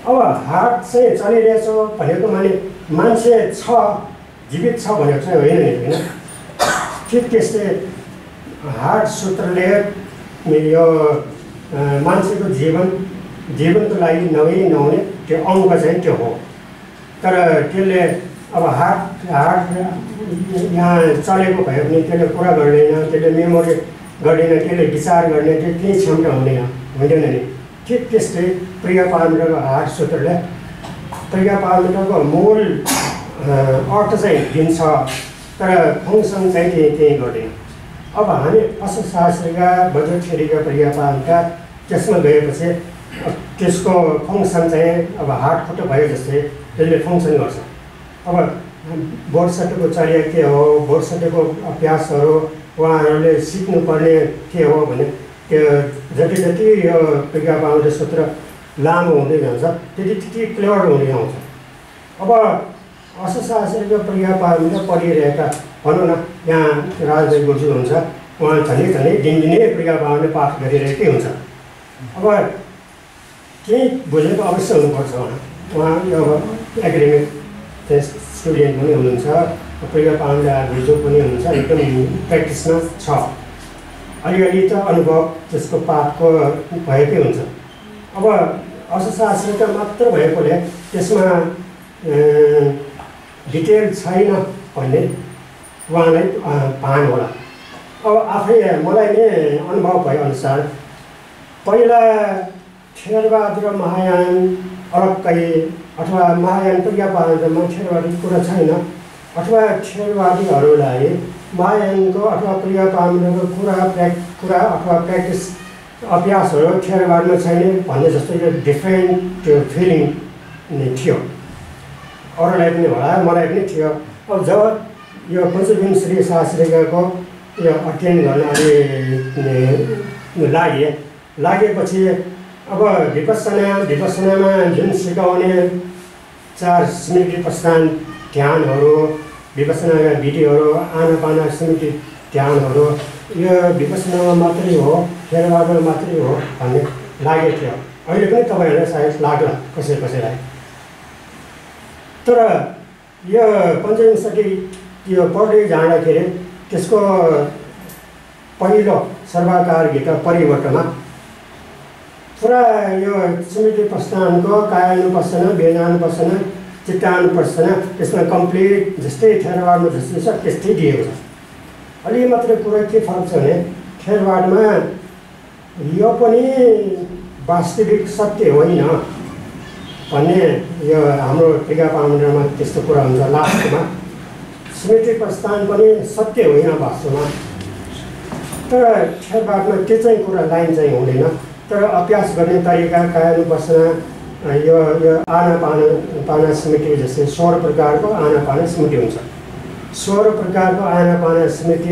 अब हार्ट चाहिँ चलिरहेछ भनेको मान्छे छ जीवित छ भनेको चाहिँ होइन नि, होइन। ठिक त्यस्तै हार्ट सूत्रले यो मान्छेको जीवनको लागि नहुने त्यो अङ्ग चाहिँ त्यो हो। तर त्यसले अब हार्ट यहाँ चलेको भए पनि त्यसले कुरा गर्दैन, त्यसले मेमोरी गर्दैन, त्यसले विचार गर्ने त्यो केही क्षमता हुँदैन नि। ठिक त्यस्तै प्रियपार्मिताको हार्ट सूत्रले प्रियपार्मिताको मूल अर्थ चाहिँ दिन्छ, तर फङ्सन चाहिँ त्यही गर्दैन। अब हामी अर्थशास्त्रीका बजेटका प्रियपार्मिता त्यसमा गएपछि त्यसको फङ्सन चाहिँ अब हार्ट खुट्टा भयो जस्तै त्यसले फङ्सन गर्छ। अब बोर्डसटेको चर्या के हो, बोर्डसटेको अभ्यासहरू उहाँहरूले सिक्नुपर्ने के हो भने त्यो जति जति यो प्रियपार्मिता सूत्र लामो हुँदै जान्छ त्यति क्लियर हुँदै आउँछ। अब अर्थशास्त्रको प्रियपार्मिता पढिरहेका भनौँ न, यहाँ राजभाइ गुरुजी हुन्छ, उहाँ झनै दिनदिनै प्रियपार्मिता पाठ गरिरहेकै हुन्छ। अब केही बुझेको अवश्य हुनुपर्छ उहाँ अब एकाडेमिक स्टुडेन्ट पनि हुनुहुन्छ, प्रियपार्मिता गुरुजी पनि हुनुहुन्छ, एकदम प्र्याक्टिसमा छ, अलिअलि त अनुभव त्यसको पाठको भएकै हुन्छ। अब अर्थशास्त्रका मात्र भएकोले त्यसमा डिटेल छैन भन्ने उहाँलाई भान होला। अब आफै मलाई नै अनुभव भएअनुसार पहिला थेरवाद र महायान अलग्गै, अथवा महायान प्रियपार्मितामा थेरवादी कुरा छैन, अथवा थेरवादीहरूलाई महायानको अथवा प्रियपार्मिताको कुरा अथवा प्र्याक्टिस अभ्यासहरू थेरवादमा छैन भन्ने जस्तो यो डिफ्रेन्ट फिलिङ थियो। अरूलाई पनि होला, मलाई पनि थियो। अब जब यो पञ्चविंशति शास्त्रीको यो अध्ययन गर्न लागेपछि अब विपස්සनामा जुन सिकाउने 4 स्मृति प्रस्थान ध्यानहरू, विपස්සनाका विधिहरू, आनापाना स्मृति ध्यानहरू यो विपස්සनामा मात्रै हो, थेरवादमा मात्रै हो भन्ने लागेको थियो। अहिले पनि तपाईँहरूलाई सायद लाग्ला कसैलाई। तर यो पञ्चविंशति यो पढ्दै जाँदाखेरि त्यसको पहिलो सर्वाकार गीता परिवर्तनमा पुरा यो स्मृति प्रस्थानको कायानुपස්සना, वेदानुपස්සना, चित्तानुपස්සना त्यसमा कम्प्लिट जस्तै थेरवादमा जस्तै छ त्यस्तै दिएको छ। अलि मात्रै कुरा के फरक छ भने थेरवादमा यो पनि वास्तविक सत्य होइन भन्ने, यो हाम्रो प्रियपार्मितामा त्यस्तो कुरा हुन्छ। लास्टमा स्मृति प्रस्थान पनि सत्य होइन वास्तवमा, तर थेरवादमा त्यो चाहिँ कुरा लाइन चाहिँ हुँदैन। तर अभ्यास गर्ने तरिका कायानुपස්සना यो आनापाना स्मृति जस्तै 16 प्रकारको आनापाना स्मृति हुन्छ। 16 प्रकारको आनापाना स्मृति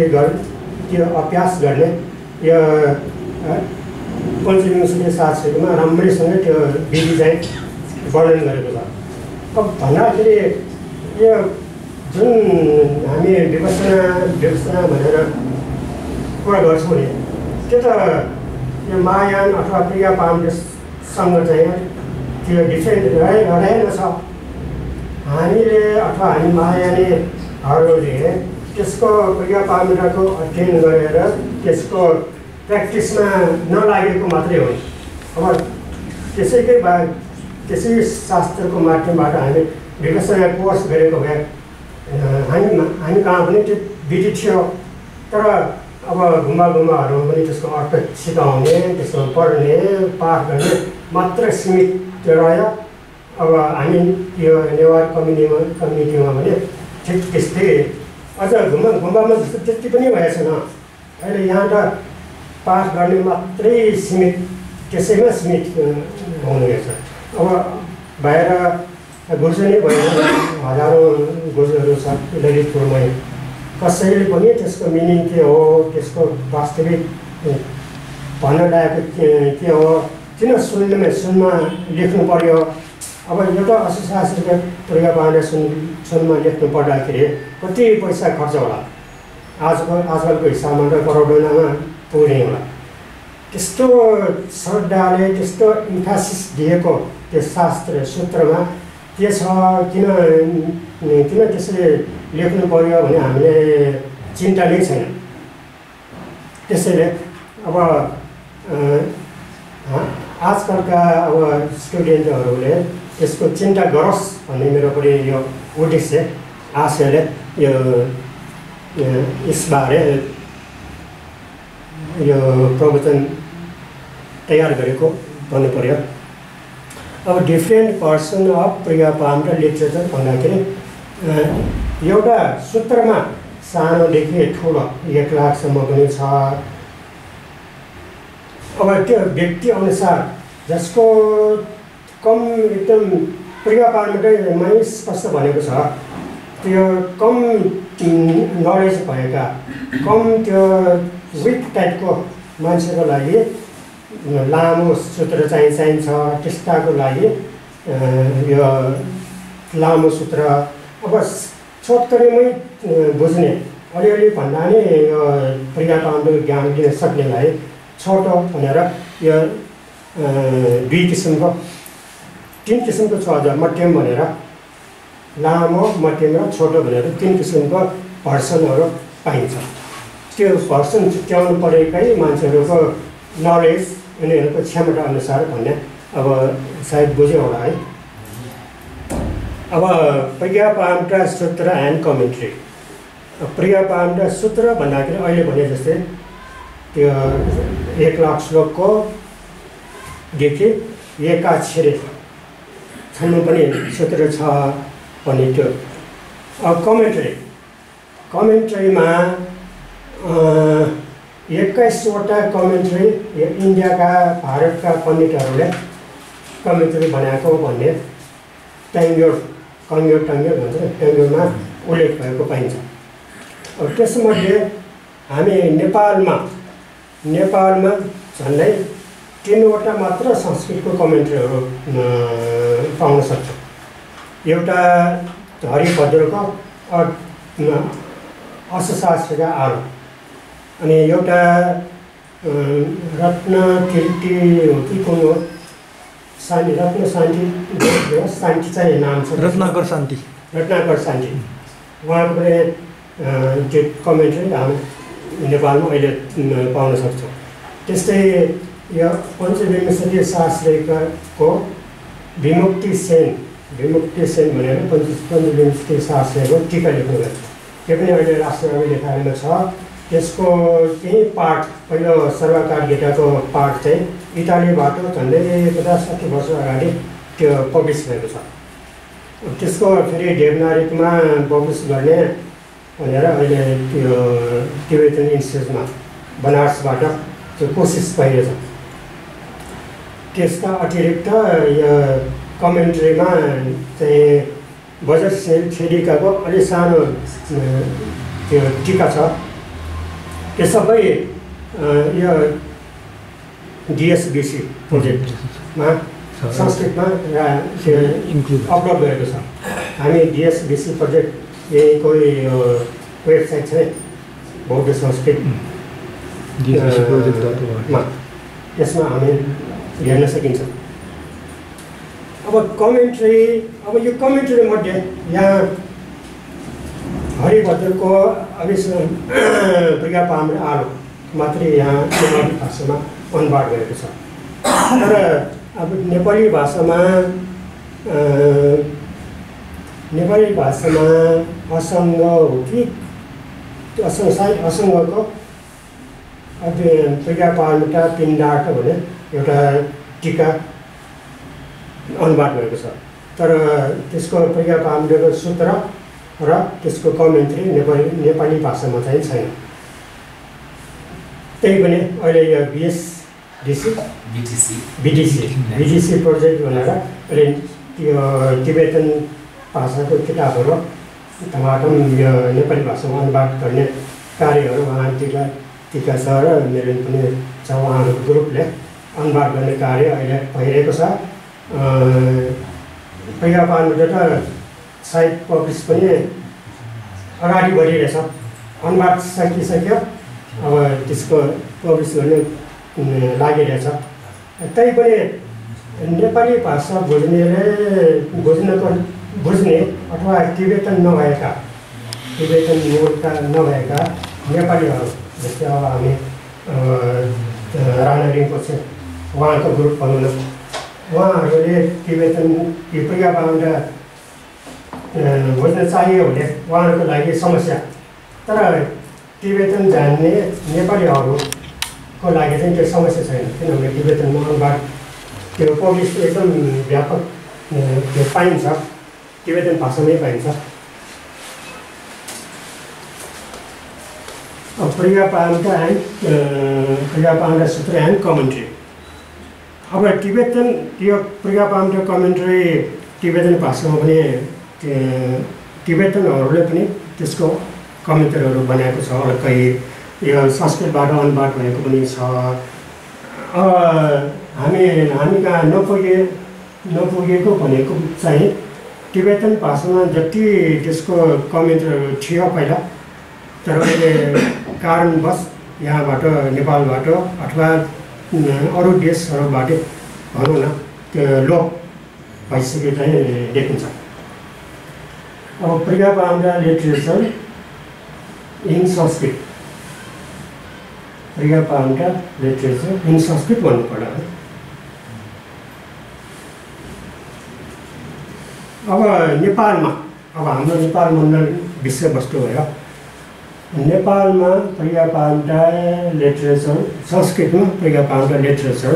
त्यो अभ्यास गर्ने यो पञ्चविंशति शास्त्रीमा राम्रैसँग त्यो विधि चाहिँ वर्णन गरेको छ। अब भन्दाखेरि यो जुन हामी विपස්සना भनेर कुरा गर्छौँ नि, त्यो त यो महायान अथवा प्रियपार्मितासँग चाहिँ त्यो डिफ्रेन्ट रहेन छ। हामीले अथवा हामी महायानीहरूले त्यसको प्रियपार्मिताको अध्ययन गरेर त्यसको प्र्याक्टिसमा नलागेको मात्रै हो। अब त्यसै शास्त्रको माध्यमबाट हामी विपස්සना कोर्स गरेको भए हामी कहाँ पनि त्यो विधि थियो, तर अब गुम्बाहरूमा पनि त्यसको अर्थ सिकाउने, त्यसको पढ्ने, पाठ गर्ने मात्र सीमित रह्यो। अब हामी यो नेवार कम्युनिटीमा भने ठिक त्यस्तै अझ गुम्बामा जस्तो त्यति पनि भएछ न। अहिले यहाँ त पाठ गर्ने मात्रै सीमित, त्यसैमा सीमित हुने रहेछ। अब बाहिर गुर्जो नै भएन, हजारौँ गुर्जोहरू छ ललितपुरमै। कसैले पनि त्यसको मिनिङ के हो, त्यसको वास्तविक भन्न लागेको के हो, किन सुनमा लेख्नु पर्यो। अब यो त अर्थशास्त्रको प्रियपार्मिता सुनमा लेख्नु पर्दाखेरि कति पैसा खर्च होला, आजकलको हिसाबमा त करोडौँमा पुग्ने होला। त्यस्तो श्रद्धाले त्यस्तो इम्फासिस दिएको त्यो शास्त्र सूत्रमा के छ, किन त्यसले लेख्नु पर्यो भने हामीले चिन्ता नै छैन। त्यसैले अब आजकलका अब स्टुडेन्टहरूले त्यसको चिन्ता गरोस् भन्ने मेरो पनि यो उद्देश्य। आशयले यो यसबारे यो प्रवचन तयार गरेको भन्नु पर्यो। अब डिफ्रेन्ट पर्सन अफ प्रिया पामरा लिटरेचर भन्दाखेरि एउटा सूत्रमा सानोदेखि ठुलो 1 लाखसम्म पनि छ। अब त्यो व्यक्ति अनुसार जसको कम एकदम प्रिया पामरामै स्पष्ट भनेको छ त्यो कम नलेज भएका कम त्यो विक टाइपको मान्छेको लागि लामो सूत्र चाहिन्छ। त्यस्ताको लागि यो लामो सूत्र अब छोटकरीमै बुझ्ने अलिअलि भन्दा नि यो प्रिया पामरा ज्ञान लिन सक्नेलाई छोटो भनेर यो 2 किसिमको 3 किसिमको छ अझ मध्यम भनेर लामो मध्यम र छोटो भनेर 3 किसिमको भर्सनहरू पाइन्छ। त्यो भर्सन छुट्याउनु परेकै मान्छेहरूको नलेज उनीहरूको क्षमता अनुसार भन्ने अब सायद बुझ्यो होला है। अब प्रिया पामरा सूत्र एन्ड कमेन्ट्री। प्रिया पामरा सूत्र भन्दाखेरि अहिले भने जस्तै त्यो 1 लाख श्लोकको देखि एकाक्षरी छन्नु पनि सूत्र छ भने त्यो। अब कमेन्ट्रीमा 21वटा कमेन्ट्री इन्डियाका भारतका पण्डितहरूले कमेन्ट्री बनाएको भन्ने ट्याङ्ग्योर भन्छ ट्याङ्ग्योरमा उल्लेख भएको पाइन्छ। अब त्यसमध्ये हामी नेपालमा झन्डै 3वटा मात्र संस्कृतको कमेन्ट्रीहरू पाउन सक्छौँ। एउटा हरिभद्रको अर्थशास्त्रका आलो, अनि एउटा रत्नकीर्ति हो कि कुन हो रत्न शान्ति चाहिँ नाम छ रत्नाकर शान्ति उहाँको पनि त्यो कमेन्ट्री हामी नेपालमा अहिले पाउन सक्छौँ। त्यस्तै यो पञ्चविंशति शास्त्रीको विमुक्ति सेन भनेर पञ्चविंशति शास्त्रीको टीका लेख्नु भएको छ। त्यो पनि अहिले राष्ट्रव्यापी लेखाइमा छ। त्यसको केही पाठ पहिलो सर्वकार गीताको पाठ चाहिँ इटालीबाट झन्डै 50-60 वर्ष अगाडि त्यो पब्लिस भएको छ। त्यसको फेरि देवनागरीमा पब्लिस गर्ने भनेर अहिले त्यो टिबेटन इन्स्टिट्युटमा बनारसबाट त्यो कोसिस भइरहेछ। त्यसका अतिरिक्त यो कमेन्ट्रीमा चाहिँ बजेट छेडिकाको अलि सानो त्यो टीका छ। त्यो सबै यो डिएसबिसी प्रोजेक्टमा संस्कृतमा अपलोड गरेको छ। हामी डिएसबिसी प्रोजेक्ट यहीँको वेबसाइट छ बौद्ध संस्कृत त्यसमा हामी हेर्न सकिन्छ। अब कमेन्ट्री यो कमेन्ट्री मध्ये यहाँ हरिभद्रको प्रिया पामरा आलो मात्रै यहाँ नेपाली भाषामा अनुवाद गरेको छ। तर अब नेपाली भाषामा असङ्ग हो कि असङ्गको प्रिया पामरा पिण्डार्थ भने एउटा टीका अनुवाद भएको छ। तर त्यसको प्रिया पामराको सूत्र र त्यसको कमेन्ट्री नेपाली भाषामा चाहिँ छैन। त्यही पनि अहिले यो बिटिसी प्रोजेक्ट भनेर अहिले त्यो टिबेटन भाषाको किताबहरू टमाटम यो नेपाली भाषामा अनुवाद गर्ने कार्यहरू उहाँ टिका छ र मेरो पनि छ। उहाँहरूको ग्रुपले अनुवाद गर्ने कार्य अहिले भइरहेको छ। प्रिया पामरा त सायद पब्लिस पनि अगाडि बढिरहेछ। अनुवाद सकिसक्यो, अब त्यसको पब्लिस गर्ने लागिरहेछ। तै पनि नेपाली भाषा बुझ्ने अथवा टिबेटन मूलका नभएका नेपालीहरू जस्तै अब हामी राणा रिम्पोछे उहाँको ग्रुप भनौँ न, उहाँहरूले टिबेटन प्रिया पामरा बुझ्न चाहियो भने उहाँहरूको लागि समस्या। तर टिबेटन जान्ने नेपालीहरूको लागि चाहिँ त्यो समस्या छैन, किनभने टिबेटनमा अनुवाद त्यो पब्लिस एकदम व्यापक त्यो पाइन्छ, टिबेटन भाषामै पाइन्छ। Priyapahamta Sutra and Commentary. अब टिबेटन यो प्रियापाम्टा कमेन्ट्री टिबेटन भाषामा पनि टिबेटनहरूले पनि त्यसको कमेन्ट्रीहरू बनाएको छ, अर्कै यो संस्कृतबाट अनुवाद भएको पनि छ। हामी कहाँ नपुगेको भनेको चाहिँ टिबेटन भाषामा जति त्यसको कमेन्ट्रीहरू थियो पहिला, तर अहिले कारणवश यहाँबाट नेपालबाट अथवा अरू देशहरूबाट भनौँ न त्यो लोप भइसकेको चाहिँ देखिन्छ। अब प्रियापाम्टा लिटरेचर इन संस्कृत, प्रियापाम्टा लिटरेचर इन संस्कृत भन्नु पर्यो है। अब नेपालमा अब हाम्रो नेपाल मण्डल विषयवस्तु भयो। नेपालमा प्रियापाम्टा लिटरेचर, संस्कृतमा प्रियापाम्टा लिटरेचर,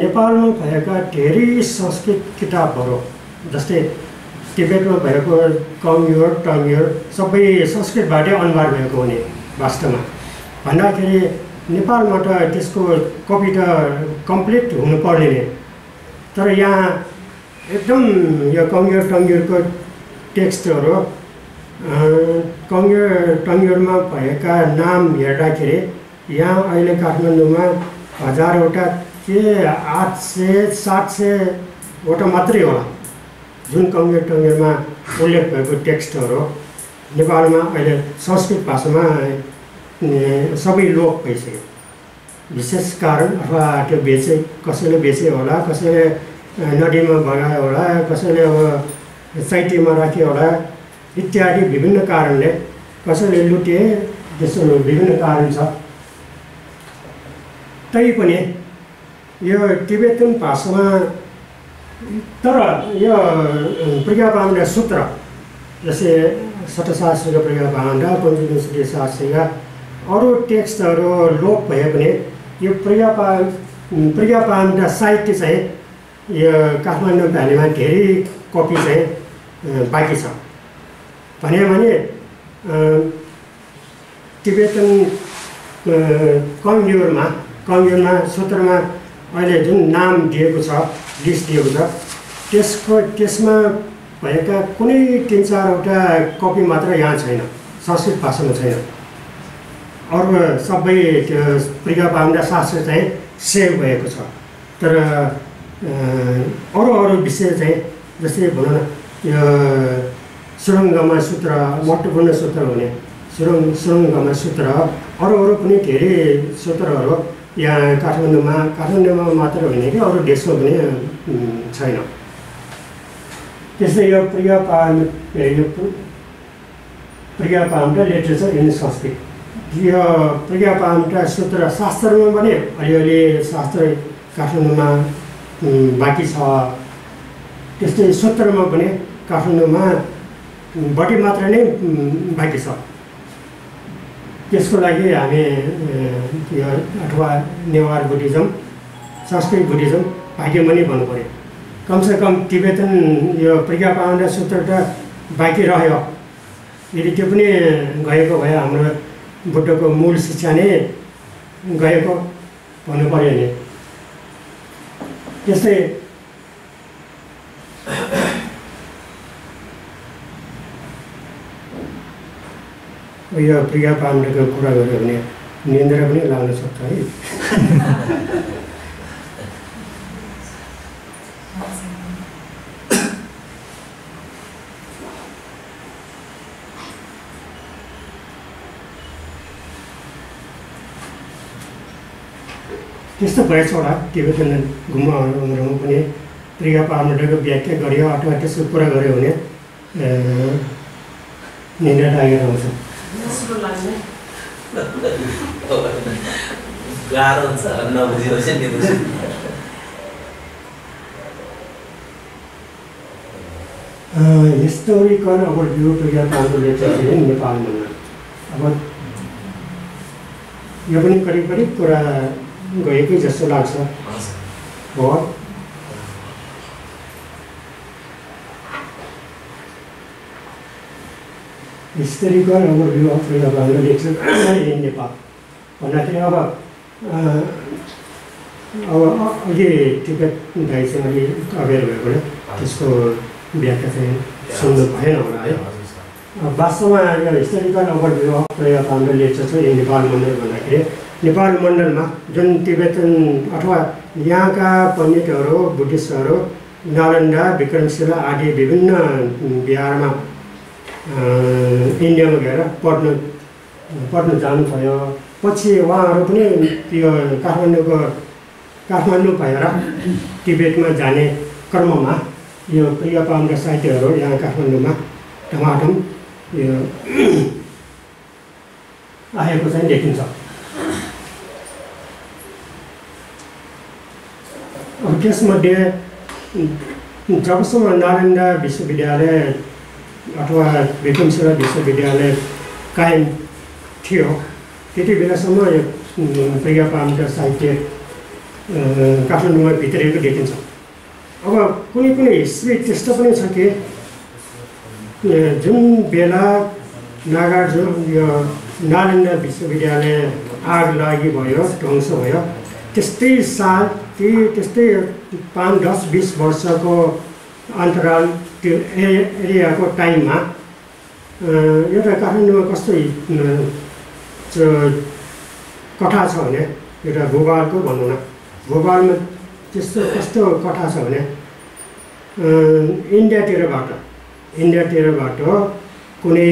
नेपालमा भएका धेरै संस्कृत किताबहरू जस्तै टिबेटमा भएको कम्योर टम्योर सबै संस्कृतबाटै अनुवाद भएको हुने वास्तवमा भन्दाखेरि नेपालमा त त्यसको कपी त कम्प्लिट हुनुपर्ने नै, तर यहाँ एकदम यो कम्योर टम्योरको टेक्स्टहरू कम्योर टम्योरमा भएका नाम हेर्दाखेरि यहाँ अहिले काठमाडौँमा 1000वटा के 800-700वटा मात्रै होला जुन कम्योर टम्योरमा उल्लेख भएको टेक्स्टहरू नेपालमा अहिले संस्कृत भाषामा सबै लोप भइसक्यो। विशेष कारण अथवा त्यो कसैले बेचे होला, कसैले नदीमा बगायो होला, कसैले अब साइटीमा राख्यो होला इत्यादि विभिन्न कारणले, कसैले लुटे, त्यसो विभिन्न कारण छ। तैपनि यो टिबेटन भाषामा तर यो प्रियापाम्टा सूत्र जस्तै शतशास्त्रीको प्रियापाम्टा, पञ्चविंशति शास्त्रीका अरू टेक्स्टहरू लोप भए पनि यो प्रियापाम्टा साहित्य चाहिँ यो काठमाडौँ भ्यालीमा धेरै कपी चाहिँ बाँकी छ। भने टिबेटन कम्योरमा सूत्रमा अहिले जुन नाम दिएको छ, लिस्ट दिएको छ, त्यसमा भएका कुनै 3-4वटा कपी मात्र यहाँ छैन, संस्कृत भाषामा छैन। अरू सबै त्यो प्रियापाम्टा शास्त्र चाहिँ सेभ भएको छ। तर अरू विषय चाहिँ जस्तै भनौँ न यो सुरङ्गमा सूत्र महत्त्वपूर्ण सूत्र हुने सुरङ्गमा सूत्र, अरू पनि धेरै सूत्रहरू यहाँ काठमाडौँमा मात्र होइन कि अरू देशमा पनि छैन। त्यस्तै यो प्रियापाम्टा लिटरेचर इन संस्कृत, यो प्रियापाम्टा सूत्र शास्त्रमा पनि अलिअलि शास्त्र काठमाडौँमा बाँकी छ। त्यस्तै सूत्रमा पनि काठमाडौँमा बढी मात्रा नै बाँकी छ। त्यसको लागि हामी अथवा नेवार बुद्धिज्म, संस्कृत बुद्धिज्म भाग्यमानी भन्नु पऱ्यो। कमसेकम टिबेटन यो प्रियापाम्टा सूत्र त बाँकी रह्यो, यदि त्यो पनि गएको भए हाम्रो बुद्धको मूल शिक्षा नै गएको भन्नु पऱ्यो नि। त्यस्तै यो प्रियापाम्टाको कुरा गऱ्यो भने निन्द्रा पनि लाग्न सक्छ है। त्यस्तो भएछ होला टिबेटन गुम्बाहरूमा पनि प्रियापाम्टाको व्याख्या गरियो अथवा त्यसको कुरा गऱ्यो भने निन्द्रा लागेर आउँछ। गाह्रो हुन्छ नबुझेपछि हिस्टोरिकल ओभरभ्यू प्रज्ञापाण्डु लेक्चर चाहिँ नेपाल मण्डल। अब यो पनि करिब करिब कुरा गएकै जस्तो लाग्छ हो। हिस्टोरिकल ओभरभ्यू अफ प्रज्ञापाण्डु लेक्चर इन नेपाल भन्दाखेरि अब अघि टिकट दाइ चाहिँ अलिक अवेर भएकोले त्यसको व्याख्या चाहिँ सुन्नु भएन होला है। वास्तवमा यो हिस्टोरिकल ओभरभ्यू अफ प्रज्ञापाण्डु लेक्चर चाहिँ नेपाल मण्डल भन्दाखेरि नेपाल मण्डलमा जुन तिब्बतन अथवा यहाँका पण्डितहरू बुद्धिस्टहरू नालन्दा विक्रमशिला आदि विभिन्न बिहारमा इन्डियामा गएर पढ्न जानुभयो। पछि उहाँहरू पनि यो काठमाडौँ भएर तिब्बतमा जाने क्रममा यो प्रज्ञापाण्डु साहित्यहरू यहाँ काठमाडौँमा टमाटम यो आएको चाहिँ देखिन्छ। अब त्यसमध्ये जबसम्म नालन्दा विश्वविद्यालय अथवा विक्रमशिला विश्वविद्यालय कायम थियो त्यति बेलासम्म यो प्रज्ञापाण्डु साहित्य काठमाडौँमा भित्रिएको देखिन्छ। अब कुनै कुनै हिस्ट्री त्यस्तो पनि छ कि जुन बेला नागार्जुन यो नालन्दा विश्वविद्यालय आग लागि भयो ध्वंस भयो त्यस्तै साल त्यस्तै 5-10-20 वर्षको अन्तराल त्यो एरियाको टाइममा एउटा काठमाडौँमा कस्तो कथा छ भने एउटा भूभागको भनौँ न भूभागमा त्यस्तो कस्तो कथा छ भने इन्डियातिरबाट कुनै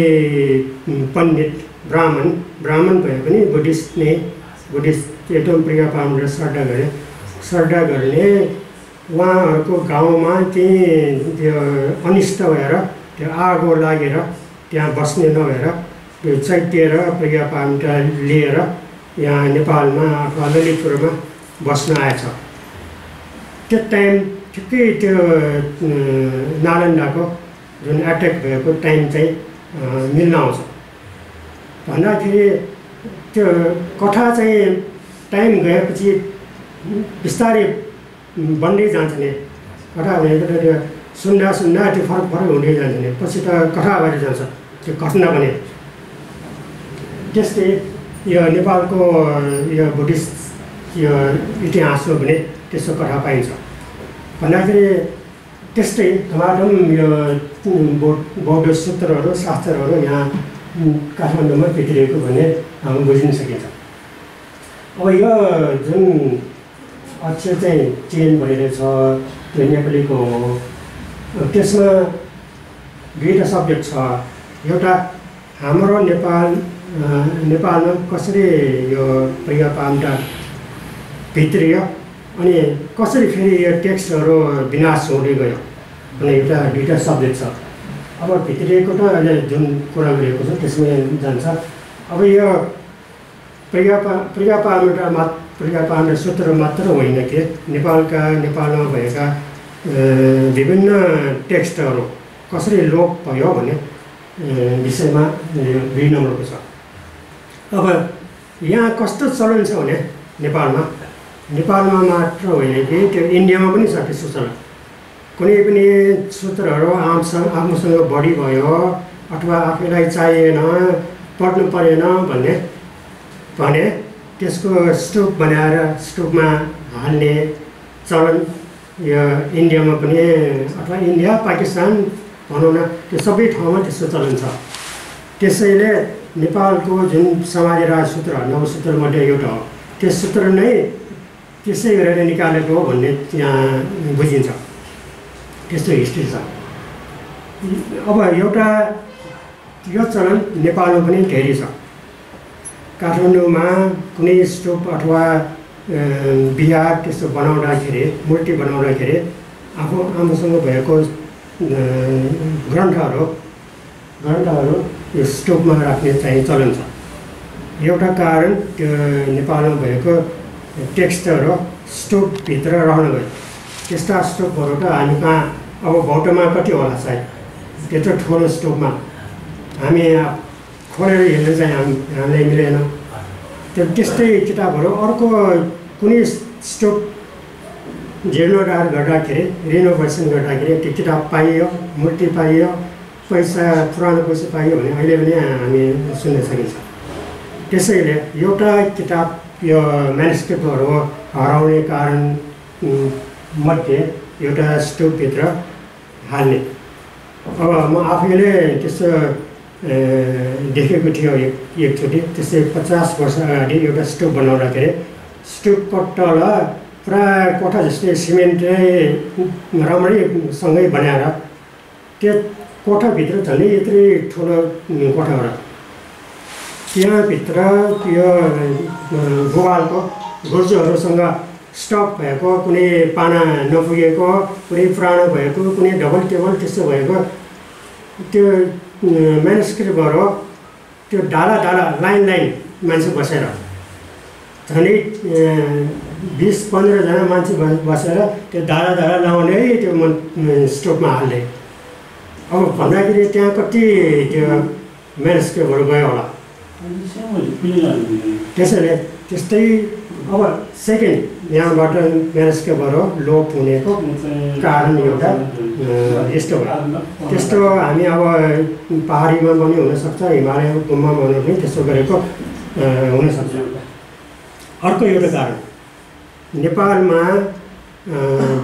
पण्डित ब्राह्मण भए पनि बुद्धिस्ट एकदम प्रज्ञापाण्डु श्रद्धा गर्ने उहाँहरूको गाउँमा चाहिँ त्यो अनिष्ट भएर त्यो आगो लागेर त्यहाँ बस्ने नभएर त्यो चैत्य र प्रज्ञापाण्डु लिएर यहाँ नेपालमा अथवा ललितपुरमा बस्न आएछ। त्यो टाइम ठिकै त्यो नालन्दाको जुन एट्याक भएको टाइम चाहिँ मिल्न आउँछ भन्दाखेरि त्यो कथा चाहिँ टाइम गएपछि बिस्तारै बन्दै जान्छ नि। कथा भनेको त त्यो सुन्दा त्यो फरक हुँदै जान्छ नि। पछि त कथा भएर जान्छ त्यो घटना भने। त्यस्तै यो नेपालको यो बुद्धिस्ट यो इतिहासमा भने त्यस्तो कथा पाइन्छ भन्दाखेरि त्यस्तै टमाटम यो बौद्ध सूत्रहरू शास्त्रहरू यहाँ काठमाडौँमा भित्रिएको भन्ने हामी बुझिन सकिन्छ। अब यो जुन अक्षर चाहिँ चेन्ज भइरहेछ त्यो नेपालीको हो। त्यसमा दुईवटा सब्जेक्ट छ। एउटा हाम्रो नेपालमा कसरी यो प्रज्ञापाण्डु भित्रियो अनि कसरी फेरि यो टेक्स्टहरू विनाश हुँदै गयो भने दुईवटा सब्जेक्ट छ। अब भित्रिएको त अहिले जुन कुरा गरिएको छ त्यसमै जान्छ। अब यो प्रज्ञापाण्डु सूत्र मात्र होइन कि नेपालमा भएका विभिन्न टेक्स्टहरू कसरी लोप भयो भन्ने विषयमा 2 नम्बरको छ। अब यहाँ कस्तो चलन छ भने नेपालमा मात्र होइन कि त्यो इन्डियामा पनि छ त्यस्तो चलन। कुनै पनि सूत्रहरू आफूसँग बढी भयो अथवा आफूलाई चाहिएन पढ्नु परेन भने त्यसको स्टोक बनाएर स्टोकमा हाल्ने चलन यो इन्डियामा पनि अथवा इन्डिया पाकिस्तान भनौँ न त्यो सबै ठाउँमा त्यस्तो चलन छ। त्यसैले नेपालको जुन समाज राज सूत्र 9 सूत्रमध्ये एउटा हो। त्यो सूत्र नै त्यसै गरेर निकालेको हो भन्ने त्यहाँ बुझिन्छ। त्यस्तो हिस्ट्री छ। अब एउटा यो चलन नेपालमा पनि धेरै छ। काठमाडौँमा कुनै स्तूप अथवा बिहार त्यस्तो बनाउँदाखेरि मूर्ति बनाउँदाखेरि आफूसँग भएको ग्रन्थहरू यो स्तूपमा राख्ने चाहिँ चलन छ। एउटा कारण त्यो नेपालमा भएको टेक्स्टहरू स्तूपभित्र रहन गयो। त्यस्ता स्तूपहरू त हामी कहाँ अब भौटमा कति होला सायद त्यत्रो ठुलो स्टोभमा हामी खोलेर हेर्नु चाहिँ हामीलाई मिलेन। त्यस्तै किताबहरू अर्को कुनै स्टोभ जीर्णोद्धार गर्दाखेरि रिनोभेसन गर्दाखेरि त्यो किताब पाइयो, मूर्ति पाइयो, पैसा पुरानो पैसा पाइयो भने अहिले पनि हामी सुन्न सकिन्छ। त्यसैले एउटा किताब यो म्यानुस्क्रिप्टहरू हराउने कारण मध्ये एउटा स्टोभभित्र हाल्ने। अब म आफैले त्यस्तो देखेको थियो एकचोटि। त्यस्तै 50 वर्ष अगाडि एउटा स्टोभ बनाउँदाखेरि स्टोभको तल पुरा कोठा जस्तै सिमेन्टै राम्रैसँगै बनाएर त्यो कोठाभित्र झन् यत्रै ठुलो कोठा हो र त्यहाँभित्र त्यो गोवालको गुर्जोहरूसँग स्टक भएको, कुनै पाना नपुगेको, कुनै पुरानो भएको, कुनै डबल टेबल त्यस्तो भएको त्यो म्यानुस्क्रिप्टहरू त्यो डाला लाइन मान्छे बसेर झन् 20-15 जना मान्छे बसेर त्यो डाला लाउने त्यो स्टोभमा हाल्ने। अब भन्दाखेरि त्यहाँ कति त्यो म्यानुस्क्रिप्टहरू गयो होला। त्यसैले त्यस्तै अब सेकेन्ड यहाँबाट म्यानुस्क्रिप्टहरू लोप हुनेको कारण एउटा यस्तो भयो। त्यस्तो हामी अब पहाडीमा पनि हुनसक्छ, हिमालयमा पनि त्यस्तो गरेको हुनसक्छ। अर्को एउटा कारण नेपालमा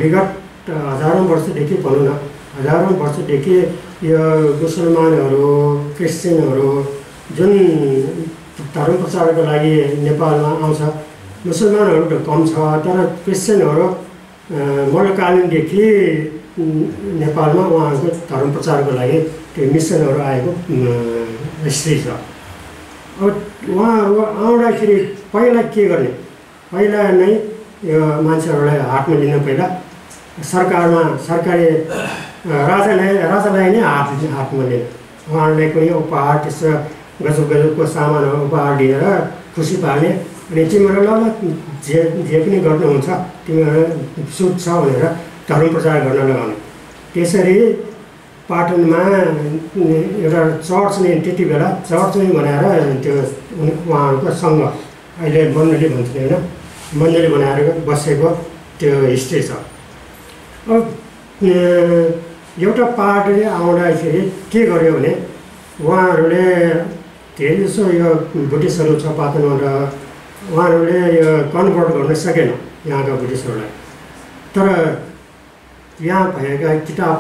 विगत हजारौँ वर्षदेखि भनौँ न, हजारौँ वर्षदेखि यो मुसलमानहरू, क्रिस्चियनहरू जुन धर्म प्रचारको लागि नेपालमा आउँछ। मुसलमानहरू त कम छ, तर क्रिस्चियनहरू मल्लकालीनदेखि नेपालमा उहाँहरूको धर्म प्रचारको लागि त्यो मिसनहरू आएको हिस्ट्री छ। अब उहाँहरू आउँदाखेरि पहिला के गर्ने? पहिला नै यो मान्छेहरूलाई हातमा लिन पहिला सरकारी राजालाई नै हातमा लिने। उहाँहरूलाई कुनै उपहार त्यस्तो गजबको सामानहरू उपहार दिएर खुसी पार्ने। अनि तिमीहरू ल जे पनि गर्नुहुन्छ तिमीहरू सुट छ भनेर धर्म प्रचार गर्न लगाउने। त्यसरी पाटनमा एउटा चर्च नै त्यति बेला चर्च नै बनाएर त्यो उहाँहरूको सङ्घ अहिले मण्डली भन्छन् होइन, मण्डली बनाएर बसेको त्यो हिस्ट्री छ। अब एउटा पार्टीले आउँदाखेरि के गर्यो भने उहाँहरूले धेरै जसो यो ब्रिटिसहरू छ पाटनमा र उहाँहरूले यो कन्भर्ट गर्न सकेन यहाँका ब्रिटिसहरूलाई। तर यहाँ भएका किताब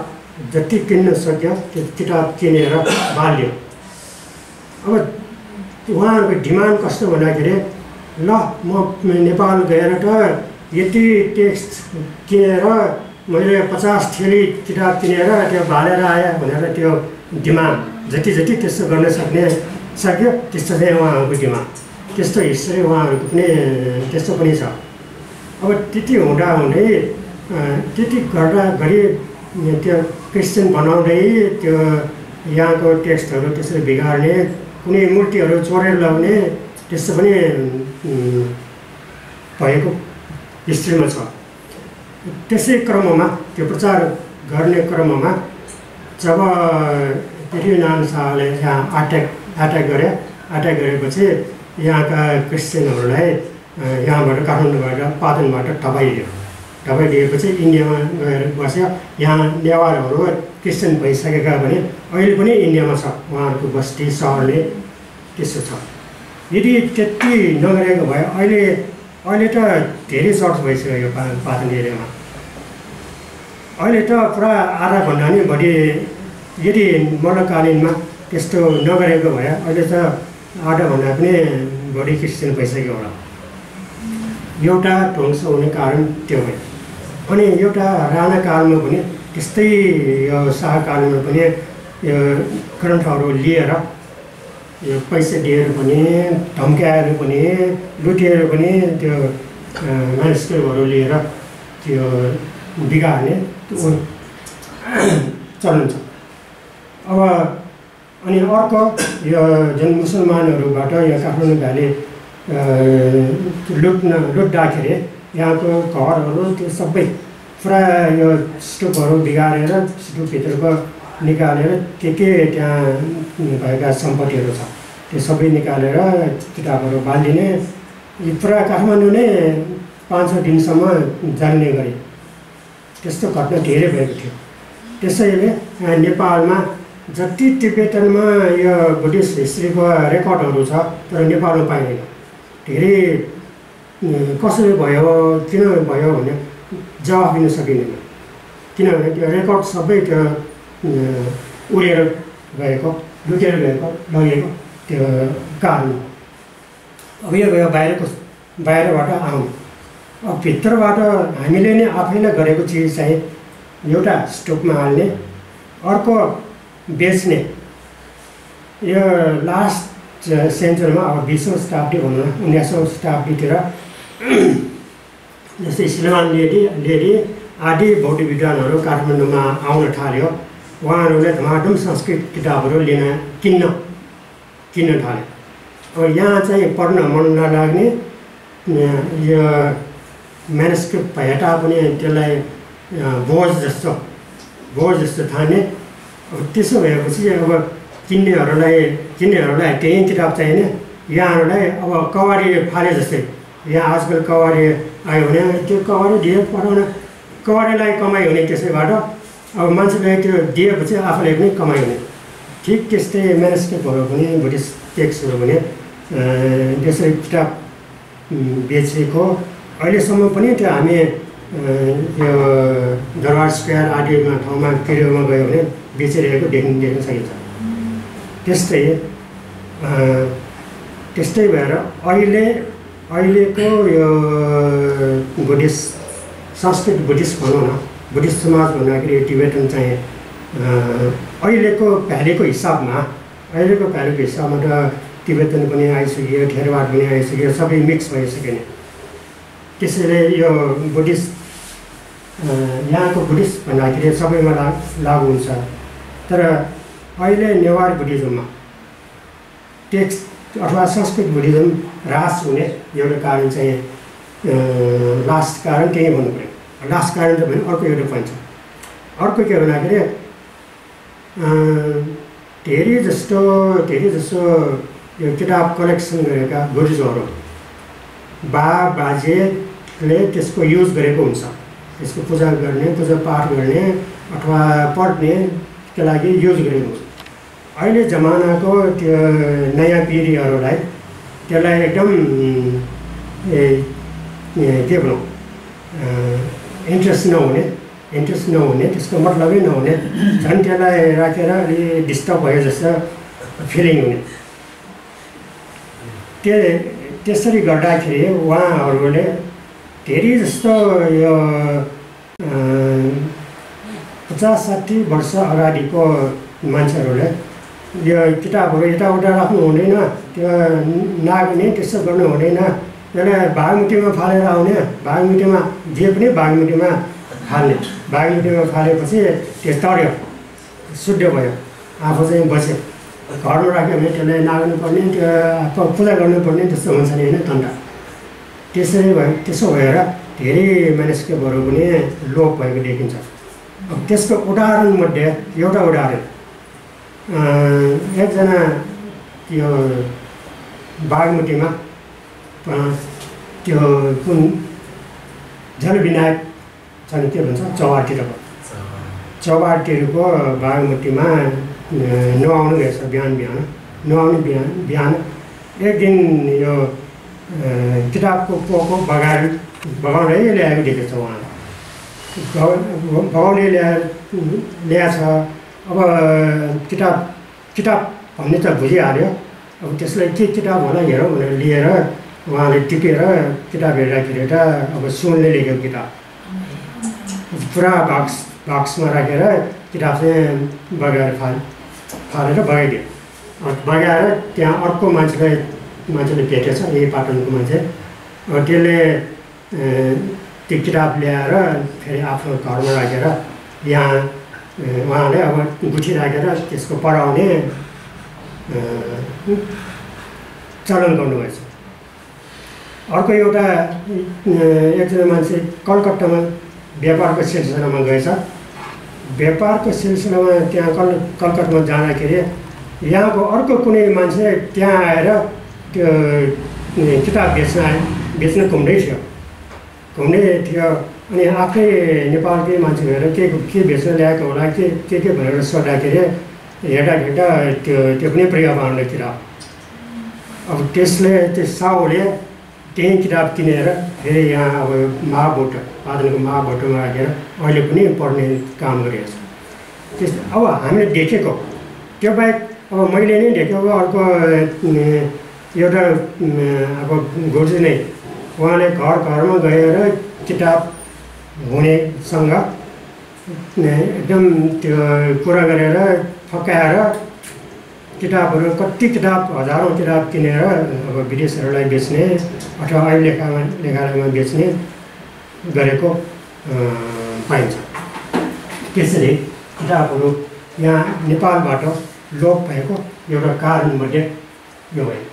जति किन्न सक्यो त्यो किताब किनेर बाल्यो। अब उहाँहरूको डिमान्ड कस्तो भन्दाखेरि ल म नेपाल गएर त यति टेक्स्ट किनेर मैले 50 थैली किताब किनेर त्यो बालेर आएँ भनेर त्यो डिमान्ड जति त्यस्तो गर्न सक्यो त्यस्तो चाहिँ उहाँहरूको डिमान्ड। त्यस्तो हिस्ट्री उहाँहरूको पनि त्यस्तो पनि छ। अब त्यति हुँदै त्यति गर्दाखेरि त्यो क्रिस्चियन बनाउँदै त्यो यहाँको टेक्स्टहरू त्यसरी बिगार्ने, कुनै मूर्तिहरू चोरेर ल्याउने त्यस्तो पनि भएको हिस्ट्रीमा छ। त्यसै क्रममा त्यो प्रचार गर्ने क्रममा जब पृथ्वीनारायण शाहले यहाँ अट्याक गरेपछि यहाँका क्रिस्चियनहरूलाई यहाँबाट काठमाडौँबाट पाटनबाट ठपाइदिएपछि इन्डियामा गएर बस्यो। यहाँ नेवारहरू क्रिस्चियन भइसकेका भने अहिले पनि इन्डियामा छ, उहाँहरूको बस्ती सहर नै त्यस्तो छ। यदि त्यति नगरेको भए अहिले त धेरै चर्च भइसक्यो यो पाटन एरियामा। अहिले त पुरा आधा भन्दा नि बढी यदि मल्लकालीनमा त्यस्तो नगरेको भए अहिले त आधा भन्दा पनि बढी क्रिस्चियन भइसक्यो होला। एउटा ध्वंस हुने कारण त्यो भयो। अनि एउटा राणाकालमा पनि त्यस्तै यो शाहकालमा पनि यो ग्रन्थहरू लिएर यो पैसा दिएर पनि धम्काएर पनि लुटेर पनि त्यो म्यानुस्क्रिप्टहरू लिएर त्यो बिगार्ने चलन छ। अब अनि अर्को यो जुन मुसलमानहरूबाट यो काठमाडौँ भ्याली लुट्दाखेरि यहाँको घरहरू त्यो सबै पुरा यो स्टोभहरू बिगारेर स्टोभभित्रको निकालेर के त्यहाँ भएका सम्पत्तिहरू छ त्यो सबै निकालेर किताबहरू बाँधिने पुरा काठमाडौँ नै 5-6 दिनसम्म जान्ने गरे त्यस्तो घटना धेरै भएको थियो। त्यसैले नेपालमा जति तिब्बतमा यो बुद्धिस्ट हिस्ट्रीको रेकर्डहरू छ तर नेपालमा पाइँदैन। धेरै कसरी भयो किन भयो भन्ने जवाफ दिन सकिँदैन किनभने त्यो रेकर्ड सबै त्यो उडेर गएको लुटेर गएको लगेको त्यो कारण। अब यो बाहिरबाट आउनु अब भित्रबाट हामीले नै आफैले गरेको चिज चाहिँ एउटा स्टोकमा हाल्ने अर्को बेच्ने यो लास्ट सेन्चुरीमा अब 20औं शताब्दी भनौँ 19औं शताब्दीतिर जस्तै श्रीमान लेडी आदि बौद्ध विद्वानहरू काठमाडौँमा आउन थाल्यो। उहाँहरूले धमाधम संस्कृत किताबहरू किन्न थाले। अब यहाँ चाहिँ पढ्न मन नलाग्ने यो म्यानुस्क्रिप्ट भए तापनि त्यसलाई बोझ जस्तो ठान्ने। अब त्यसो भएपछि अब किन्नेहरूलाई त्यही किताब चाहिने। यहाँहरूलाई अब कवारी फाले जस्तै यहाँ आजकल कवारी आयो भने त्यो कवारी दिएर पढाउन कवारीलाई कमाइ हुने त्यसैबाट अब मान्छेलाई त्यो दिएपछि आफूलाई पनि कमाइ हुने। ठिक त्यस्तै म्यानुस्क्रिप्टहरू पनि बुद्धिस्ट टेक्स्टहरू पनि त्यसरी किताब बेचेको अहिलेसम्म पनि त्यो हामी यो दरबार स्क्वायर आदिमा ठाउँमा किरोमा गयो भने बेचिरहेको देख्न सकिन्छ। त्यस्तै भएर अहिलेको यो बुद्धिस्ट संस्कृत बुद्धिस्ट भनौँ न बुद्धिस्ट समाज भन्दाखेरि टिबेटन चाहिँ अहिलेको भ्यालीको हिसाबमा त टिबेटन पनि आइसक्यो थेरवाद पनि आइसक्यो सबै मिक्स भइसक्यो नि। त्यसैले यो बुद्धिस्ट यहाँको बुद्धिस्ट भन्दाखेरि सबैमा लागु हुन्छ। तर अहिले नेवार बुद्धिज्ममा टेक्स्ट अथवा संस्कृत बुद्धिज्म ह्रास हुने एउटा कारण चाहिँ लास्ट कारण त्यही भन्नु पऱ्यो। लास्ट कारण त भने अर्को एउटा पनि छ। अर्को के भन्दाखेरि धेरै जस्तो यो किताब कलेक्सन गरेका गुरुजहरू बाजेले त्यसको युज गरेको हुन्छ। त्यसको पूजा पाठ गर्ने अथवा पढ्नेको लागि युज गरेको हुन्छ। अहिले जमानाको त्यो नयाँ पिँढीहरूलाई त्यसलाई एकदम के भनौँ इन्ट्रेस्ट नहुने त्यसको मतलबै नहुने झन् त्यसलाई राखेर अलि डिस्टर्ब भयो जस्तो फिलिङ हुने। त्यसरी गर्दाखेरि उहाँहरूले धेरै जस्तो यो 50-60 वर्ष अगाडिको मान्छेहरूले यो किताबहरू यताउता राख्नु हुँदैन, त्यो नाग्ने त्यसो गर्नु हुँदैन, त्यसलाई भागमुटीमा फालेर आउने, भागमुटीमा जे पनि भागमुटीमा फाल्ने, भागमुटीमा फालेपछि त्यो तर्यो शुद्ध भयो, आफू चाहिँ बस्यो। घरमा राख्यो भने त्यसलाई नाग्नुपर्ने, त्यो पूजा गर्नुपर्ने त्यस्तो हुन्छ नि होइन तन्दा। त्यसो भएर धेरै म्यानुस्क्रिप्टहरू पनि लोप भएको देखिन्छ। अब त्यसको उदाहरणमध्ये एउटा उदाहरण एकजना त्यो बागमतीमा त्यो कुन जलविनायक छन् के भन्छ चौबारतिरको बागमतीमा नुहाउनु रहेछ बिहान एक दिन यो किताबको पोको बगाउँदै ल्याएको देखेको छ। उहाँले बगाउँदै ल्याएछ। अब किताब भन्ने त बुझिहाल्यो। अब त्यसलाई के किताब होला हेरौँ भनेर लिएर उहाँले टिपेर किताब हेर्दाखेरि त अब सुनले लेखेको किताब पुरा बाक्समा राखेर किताब चाहिँ बगाएर फालेर बगाइदियो। बगाएर त्यहाँ अर्को मान्छेले भेटेछ, यही पाटनको मान्छे। त्यसले त्यो किताब ल्याएर फेरि आफ्नो घरमा राखेर यहाँ उहाँले अब गुठी राखेर त्यसको पढाउने चलन गर्नुभएछ। अर्को एउटा एकजना मान्छे कलकत्तामा व्यापारको सिलसिलामा गएछ। व्यापारको सिलसिलामा त्यहाँ कलकत्तामा जाँदाखेरि यहाँको अर्को कुनै मान्छे त्यहाँ आएर त्यो किताब बेच्न घुम्दै थियो अनि आफै नेपालकै मान्छे भएर के बेच्न ल्याएको होला के भनेर सोद्धाखेरि हेर्दा त्यो पनि प्रियपाण्डे किताब। अब त्यो साहुले त्यही किताब किनेर फेरि यहाँ अब महाभोट पादनको महाभोटमा राखेर अहिले पनि पढ्ने काम गरिरहेको छ। अब हामीले देखेको त्यो बाहेक अब मैले नै देखेको अर्को एउटा अब गुरुजी नै उहाँले घरमा गएर किताब हुनेसँग एकदम त्यो कुरा गरेर फकाएर किताबहरू कति किताब हजारौँ किताब किनेर अब विदेशहरूलाई बेच्ने अथवा अहिले लेखालयमा बेच्ने गरेको पाइन्छ। त्यसैले किताबहरू यहाँ नेपालबाट लोप भएको एउटा कारणमध्ये यो भयो।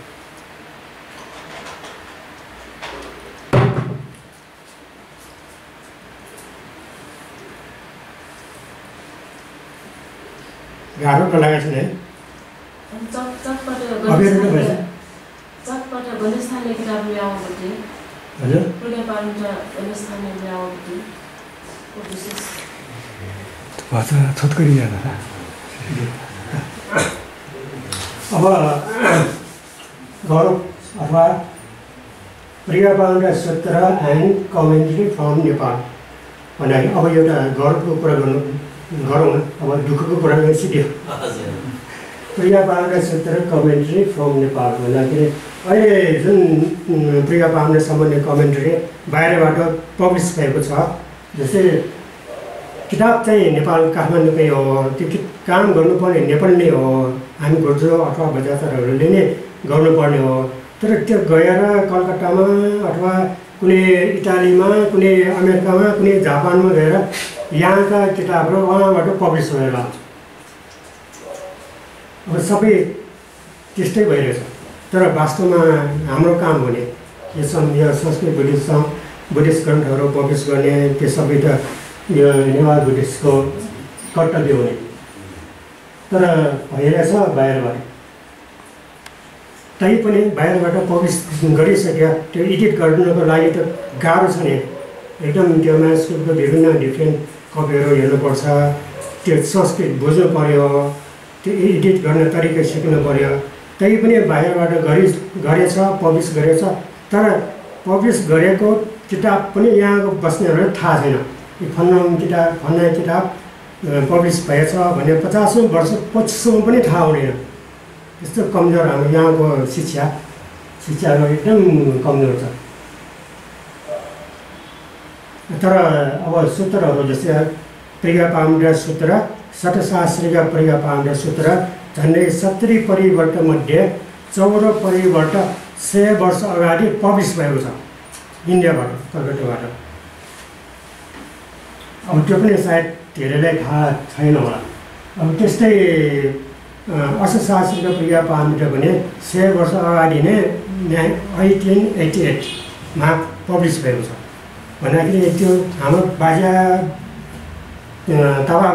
गाह्रो त लागेको छैन है? छोटकरी जाना अब गौरव अथवा प्रियपाण्डे सूत्र एन्ड कमेन्ट्री फ्रम नेपाल भन्दाखेरि अब एउटा गौरवको कुरा गरौँ न। अब दुःखको कुरा सिक्यो। प्रियपाण्डे सूत्र कमेन्ट्री फ्रम नेपाल भन्दाखेरि अहिले जुन प्रियपाण्डे सम्बन्धी कमेन्ट्री बाहिरबाट पब्लिस भएको छ, जस्तै किताब चाहिँ नेपाल काठमाडौँकै हो, त्यो काम गर्नुपर्ने नेपाल नै हो, हामी गुर्जो अथवा बजारहरूले नै गर्नुपर्ने हो। तर त्यो गएर कलकत्तामा अथवा कुनै इटालीमा, कुनै अमेरिकामा, कुनै जापानमा गएर यहाँका किताबहरू उहाँबाट पब्लिस भएर आउँछ। अब सबै त्यस्तै भइरहेछ। तर वास्तवमा हाम्रो काम हुने यो संस्कृत बुद्धिस्ट ग्रन्थहरू पब्लिस गर्ने त्यो सबै त यो नेपाल बुद्धिस्टको कर्तव्य हुने। तर भइरहेछ बाहिरबाट। तैपनि बाहिरबाट पब्लिस गरिसक्यो, त्यो एडिट गर्नको लागि त गाह्रो छ नि। एकदम त्यो म्यानुस्क्रिप्टको डिफ्रेन्ट कपीहरू हेर्नुपर्छ, त्यो संस्कृत बुझ्नु पर्यो, त्यो एडिट गर्ने तरिका सिक्नु पर्यो। तैपनि बाहिरबाट गरेछ, पब्लिस गरेछ। तर पब्लिस गरेको किताब पनि यहाँको बस्नेहरूलाई थाहा छैन। यो फन्ना किताब पब्लिस भएछ भने 50औँ वर्ष 25औँ पनि थाहा हुँदैन। यस्तो कमजोर हाम्रो यहाँको शिक्षाहरू एकदम कमजोर छ। तर अब सूत्रहरू जस्तै प्रियपाण्डे सूत्र, शतशास्त्रीका प्रियपाण्डे सूत्र झन्डै 70 परिवर्तनमध्ये 14 परिवर्तन 100 वर्ष अगाडि पब्लिस भएको छ इन्डियाबाट, कलकत्ताबाट। अब त्यो पनि सायद धेरैलाई थाहा छैन होला। अब त्यस्तै अर्थशास्त्रको प्रियपाण्डे भने 100 वर्ष अगाडि नै 1888मा पब्लिस भएको छ। भन्दाखेरि त्यो हाम्रो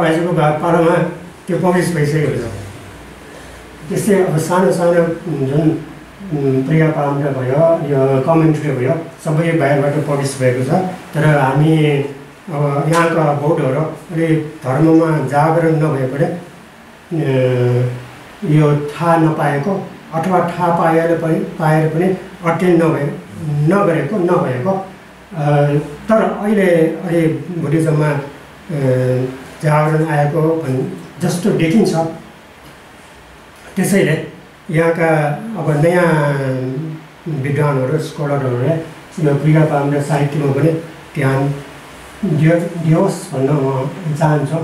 बाजेको पालोमा त्यो पब्लिस भइसकेको छ। त्यस्तै अब सानो जुन प्रियपाण्डे भयो, यो कमेन्ट्री भयो, सबै बाहिरबाट पब्लिस भएको छ। तर हामी अब यहाँका बौद्धहरू अलि धर्ममा जागरण नभएकोले यो थाहा नपाएको अथवा थाहा पाएर पनि अध्ययन नभएको तर अहिले अलि बुद्धिज्ममा जागरण आएको जस्तो देखिन्छ। त्यसैले यहाँका अब नयाँ विद्वानहरू, स्कलरहरूले यो प्रियपाण्डे साहित्यमा पनि ध्यान दियोस् भन्न म चाहन्छु।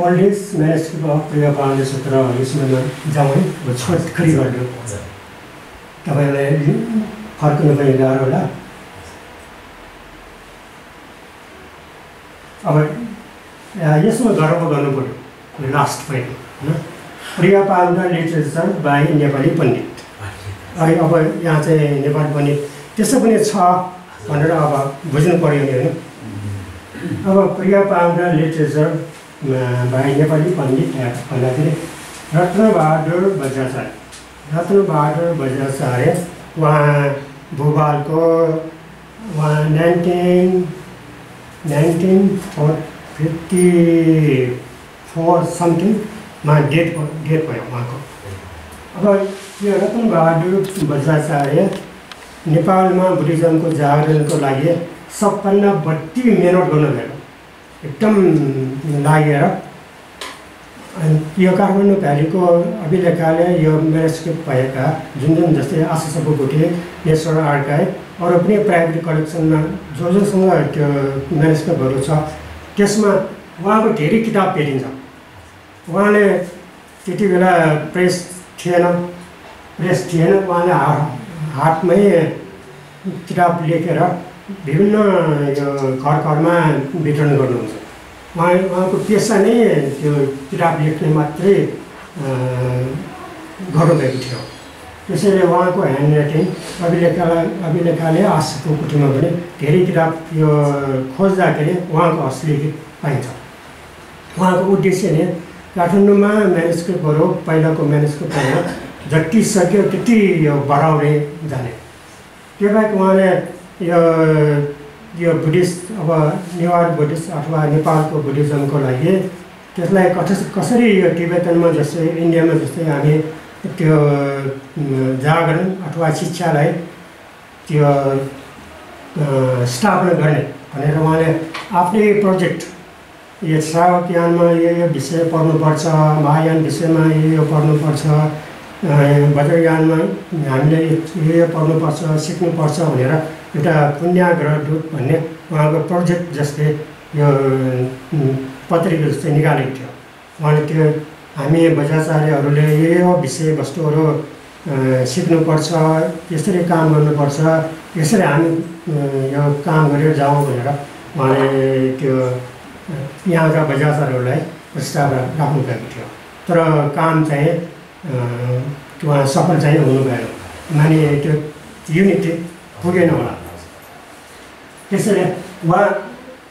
ओल्डेस्ट म्यानुस्क्रिप्ट अफ प्रियपाण्डे सूत्र यसमा जाउँ है, छोटकरी गरिदिनु। तपाईँलाई फर्किनु पनि गाह्रो होला। अब यसमा गर्व गर्नु पऱ्यो, लास्ट पहिलो होइन, प्रियपाण्डे लिटरेचर बाई नेपाली पण्डित। अहिले अब यहाँ चाहिँ नेपाली पण्डित त्यसो पनि छ भनेर अब बुझ्नु पऱ्यो नि होइन। अब प्रिय पाउन्डर लिटरेचर भाइ नेपाली पण्डित भन्दाखेरि रत्नबहादुर बज्राचार्य। रत्नबहादुर बज्राचार्य उहाँ भूपालको 1954 समथिङमा डेट भयो उहाँको। अब यो रत्नबहादुर बज्राचार्य नेपालमा बुद्धिज्मको जागरणको लागि सबभन्दा बढी मेहनत गर्नुभएको, एकदम लागेर। अनि यो काठमाडौँ भ्यालीको अभिलेखाले यो म्यानुस्क्रिप्ट भएका जुन जस्तै आशा सपुकोटी, नेसनल आर्काइभ, अरू पनि प्राइभेट कलेक्सनमा जोसँग त्यो म्यानुस्क्रिप्टहरू छ, त्यसमा उहाँको धेरै किताब भेटिन्छ। उहाँले त्यति बेला प्रेस थिएन, उहाँले हातमै किताब लेखेर विभिन्न यो घरमा वितरण गर्नुहुन्छ। उहाँको पेसा नै त्यो किताब लेख्ने मात्रै गर्नुभएको थियो। त्यसैले उहाँको ह्यान्ड राइटिङ अभिलेखाले आशाको कुटीमा पनि धेरै किताब यो खोज्दाखेरि उहाँको हस्तलिखित पाइन्छ। उहाँको उद्देश्य नै काठमाडौँमा म्यानुस्क्रिप्टहरू पहिलाको म्यानुस्क्रिप्ट होइन, जति सक्यो त्यति यो बढाउँदै जाने। त्यो बाहेक उहाँले यो बुद्धिस्ट, अब नेवार बुद्धिस्ट अथवा नेपालको बुद्धिज्मको लागि त्यसलाई कसरी यो तिब्बतमा जस्तै इन्डियामा जस्तै हामी त्यो जागरण अथवा शिक्षालाई त्यो स्थापना गर्ने भनेर उहाँले आफ्नै प्रोजेक्ट, यो श्रावकयानमा यो विषय पढ्नुपर्छ, महायान विषयमा यो पढ्नुपर्छ, वज्रयानमा हामीले यो पढ्नुपर्छ, सिक्नुपर्छ भनेर एउटा पुण्याग्रह दूत भन्ने उहाँको प्रोजेक्ट जस्तै यो पत्रिका जस्तै निकालेको थियो। उहाँले त्यो हामी बज्राचार्यहरूले यो विषयवस्तुहरू सिक्नुपर्छ, यसरी काम गर्नुपर्छ, यसरी हामी यो काम गरेर जाउँ भनेर उहाँले त्यो यहाँका बज्राचार्यहरूलाई प्रस्ताव राख्नुभएको थियो। तर काम चाहिँ उहाँ सफल चाहिँ हुनुभयो, माने त्यो युनिटी पुगेन होला। त्यसैले उहाँ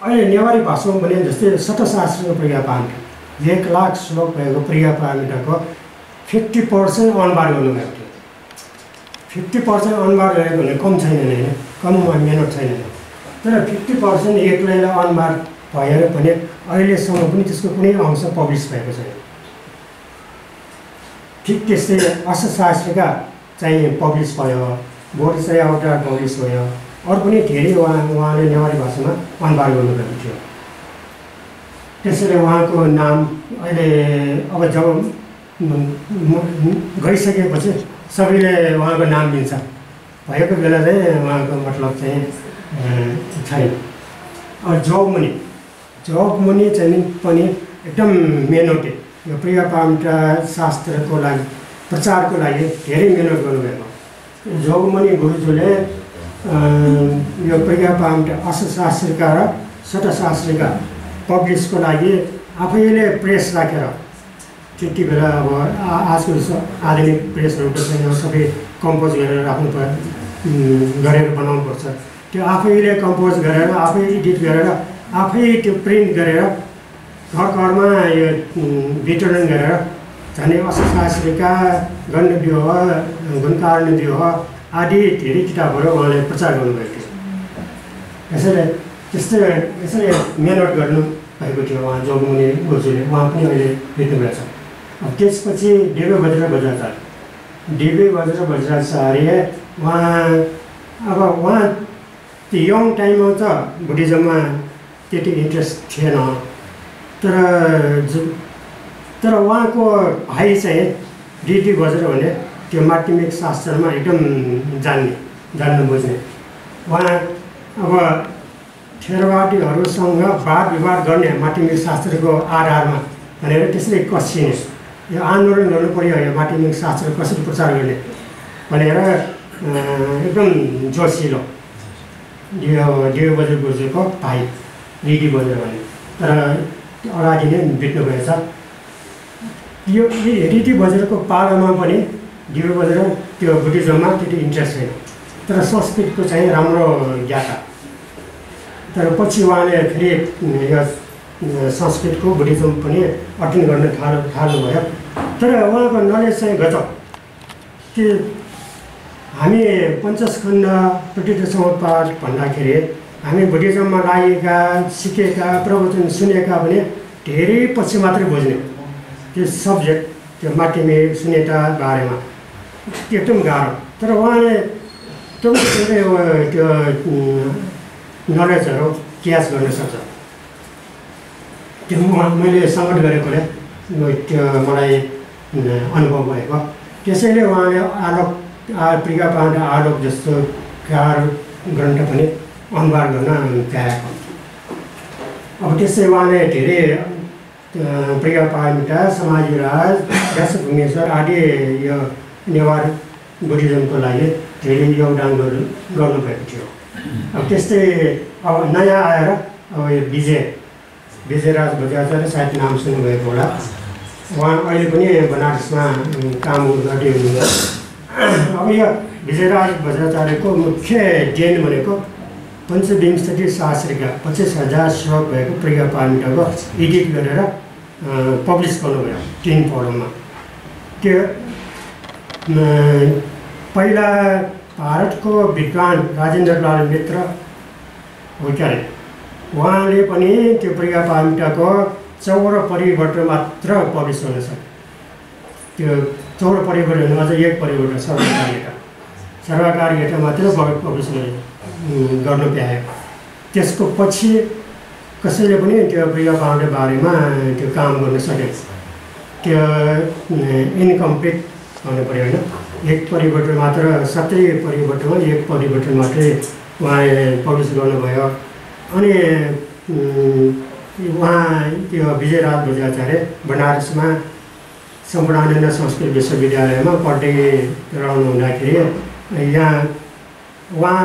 अहिले नेवारी भाषामा भने जस्तै शतशास्त्रको प्रिय पाण्डे 1 लाख श्लोक भएको प्रिय पाण्डेको 50% अनुवाद गर्नुभएको थियो। 50% अनुवाद गरेको भने कम छैन होइन, कम मेहनत छैन। तर 50% एक्लैलाई अनुवाद भएर भने अहिलेसम्म पनि त्यसको कुनै अंश पब्लिस भएको छैन। ठिक त्यस्तै अर्थशास्त्रका चाहिँ पब्लिस भयो, बोर्डसय एउटा पब्लिस भयो, अरू पनि धेरै उहाँले नेवारी भाषामा अनुवाद गर्नुभएको थियो। त्यसैले उहाँको नाम अहिले अब जब गइसकेपछि सबैले उहाँको नाम लिन्छ, भएको बेला चाहिँ उहाँको मतलब चाहिँ छैन। जोगमुनि चाहिँ पनि एकदम मेहनती, यो प्रिय पाण्डा शास्त्रको लागि प्रचारको लागि धेरै मेहनत गर्नुभएको। जोगमुनि गुरुज्यूले यो प्रिय पाण्डा अर्थशास्त्रका र शतशास्त्रका पब्लिसको लागि आफैले प्रेस राखेर, त्यति बेला अब आजको आधुनिक प्रेसहरू त छैन, सबै कम्पोज गरेर गरेर बनाउनुपर्छ। त्यो आफैले कम्पोज गरेर, आफै एडिट गरेर, आफै त्यो प्रिन्ट गरेर घरमा यो वितरण गरेर झन् अर्थशास्त्रका गण्डव्यूह, गुणकारणव्यूह आदि धेरै किताबहरू उहाँले प्रचार गर्नुभएको थियो। यसरी मेहनत गर्नु भएको थियो उहाँ जोगमुनि गुरुज्यूले। उहाँ पनि अहिले बित्नुभएको छ। अब त्यसपछि देवे वज्र बज्राचार्य उहाँ त्यो यङ टाइममा त बुद्धिज्ममा त्यति इन्ट्रेस्ट थिएन। तर उहाँको भाइ चाहिँ डी बज्र भने त्यो माध्यमिक शास्त्रमा एकदम जान्नु बुझ्ने। उहाँ अब थेरवादीहरूसँग वाद विवाद गर्ने माध्यमिक शास्त्रको आधारमा भनेर त्यसरी कसिने, यो आन्दोलन गर्नु पर्यो, यो माध्यमिक शास्त्र कसरी प्रचार गर्ने भनेर एकदम जोसिलो देव बज्र गुरुज्यूको भाइ डी बज्र भने। तर अगाडि नै बित्नुभएछ। यो डी बज्रको पालामा पनि देव बज्र त्यो बुद्धिज्ममा त्यति इन्ट्रेस्ट छैन, तर संस्कृतको चाहिँ राम्रो ज्ञाता। तर पछि उहाँले फेरि यो संस्कृतको बुद्धिज्म पनि अध्ययन गर्न थाल्नुभयो। तर उहाँको नलेज चाहिँ गजब कि हामी पञ्चस्कन्ध प्रतिष्ठा समुत्पाद भन्दाखेरि हामी बुद्धिज्ममा लागेका सिकेका प्रवचन सुनेका भने धेरै पछि मात्रै बुझ्ने त्यो सब्जेक्ट त्यो माध्यमिक शून्यता बारेमा एकदम गाह्रो। तर उहाँले त्यो नलेजहरू क्याच गर्न सक्छ। त्यो मैले सङ्कट गरेकोले त्यो मलाई अनुभव भएको। त्यसैले उहाँले आलोक प्रिका पाण्डे आलोक जस्तो कार ग्रन्थ पनि अनुवाद गर्न चाहेको। अब त्यसै उहाँले धेरै प्रिका पाण्डे समाजराज व्यासभूमेश्वर आदि यो नेवार बुद्धिज्मको लागि धेरै योगदान गर्नुभएको थियो। अब त्यस्तै अब नयाँ आएर अब यो विजयराज बजाचार्य सायद नाम सुन्नुभएको होला। उहाँ अहिले पनि बनारसमा काम गर्दै हुनुहुन्छ। अब यो विजयराज बजाचार्यको मुख्य देन भनेको पञ्चविंशति शास्त्रीका 25,000 श्लोक भएको प्रिका पाण्डेको एडिट गरेर पब्लिस गर्नुभयो 3 फर्ममा। त्यो पहिला भारतको विद्वान राजेन्द्रलाल मित्र हो क्या अरे, उहाँले पनि त्यो प्रिका पाण्डेको 14 परिवर्तन मात्र पब्लिस गर्न सक्यो। त्यो 14 परिवर्तन अझ एक परिवर्तन सर्वकारीयता मात्र पब्लिस गर्नु पायो। त्यसको पछि कसैले पनि त्यो प्रिका पाण्डे बारेमा त्यो काम गर्न सकेन। त्यो इन्कम्प्लिट भन्नु पऱ्यो होइन। एक परिवर्तन मात्र 70 परिवर्तनमा एक परिवर्तन मात्रै उहाँले पब्लिस गर्नुभयो। अनि उहाँ त्यो विजयराज बजाचार्य बनारसमा सम्पूर्णानन्द संस्कृत विश्वविद्यालयमा पढ्दै रहनु हुँदाखेरि यहाँ उहाँ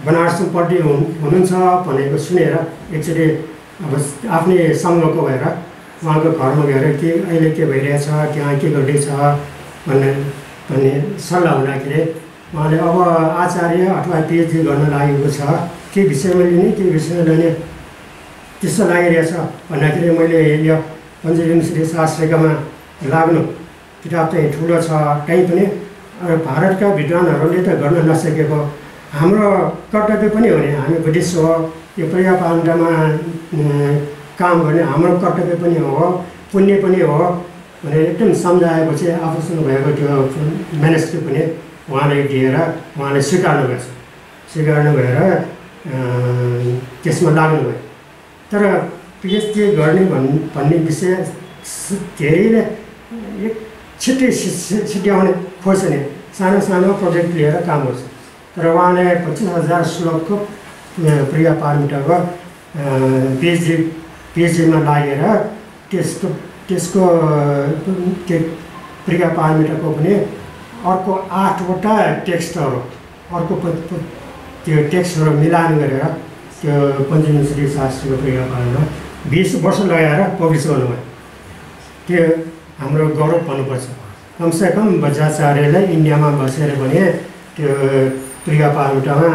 बनारसमा पढ्दै हुनुहुन्छ भनेको सुनेर एकचोटि अब आफ्नै सङ्घको भएर उहाँको घरमा गएर के अहिले के भइरहेछ, त्यहाँ के गर्दैछ भन्ने सल्लाह हुँदाखेरि उहाँले अब आचार्य अथवा पिएचडी गर्न लागेको छ, के विषयमा लिने के विषयमा लिने त्यस्तो लागिरहेछ भन्दाखेरि मैले यो पञ्चविंशति शास्त्रीकामा लाग्नु किताब चाहिँ ठुलो छ। कहीँ पनि भारतका विद्वानहरूले त गर्न नसकेको हाम्रो कर्तव्य पनि हो नि, हामी बुद्धिस्ट हो, यो प्रिका पाण्डेमा काम गर्ने हाम्रो कर्तव्य पनि हो, पुण्य पनि हो भनेर एकदम सम्झाएपछि आफूसँग भएको त्यो म्यानुस्क्रिप्ट पनि उहाँले दिएर उहाँले स्वीकार्नु भएर त्यसमा लाग्नुभयो। तर पिएचडी गर्ने भन्ने विषय धेरैले छिट्टै सिद्ध्याउने खोज्ने सानो प्रोजेक्ट लिएर काम गर्छ। तर उहाँले 25,000 श्लोकको प्रिका पाण्डेको पिएचडीमा लागेर त्यसको प्रिका पाण्डेको पनि अर्को 8वटा टेक्स्टहरू त्यो टेक्स्टहरू मिलान गरेर त्यो पञ्चविंशति शास्त्रीको प्रिका पाण्डेमा 20 वर्ष लगाएर पब्लिस गर्नुभयो। त्यो हाम्रो गौरव भन्नुपर्छ। कमसेकम बजाचार्यलाई इन्डियामा बसेर भने त्यो प्रिका पाण्डेमा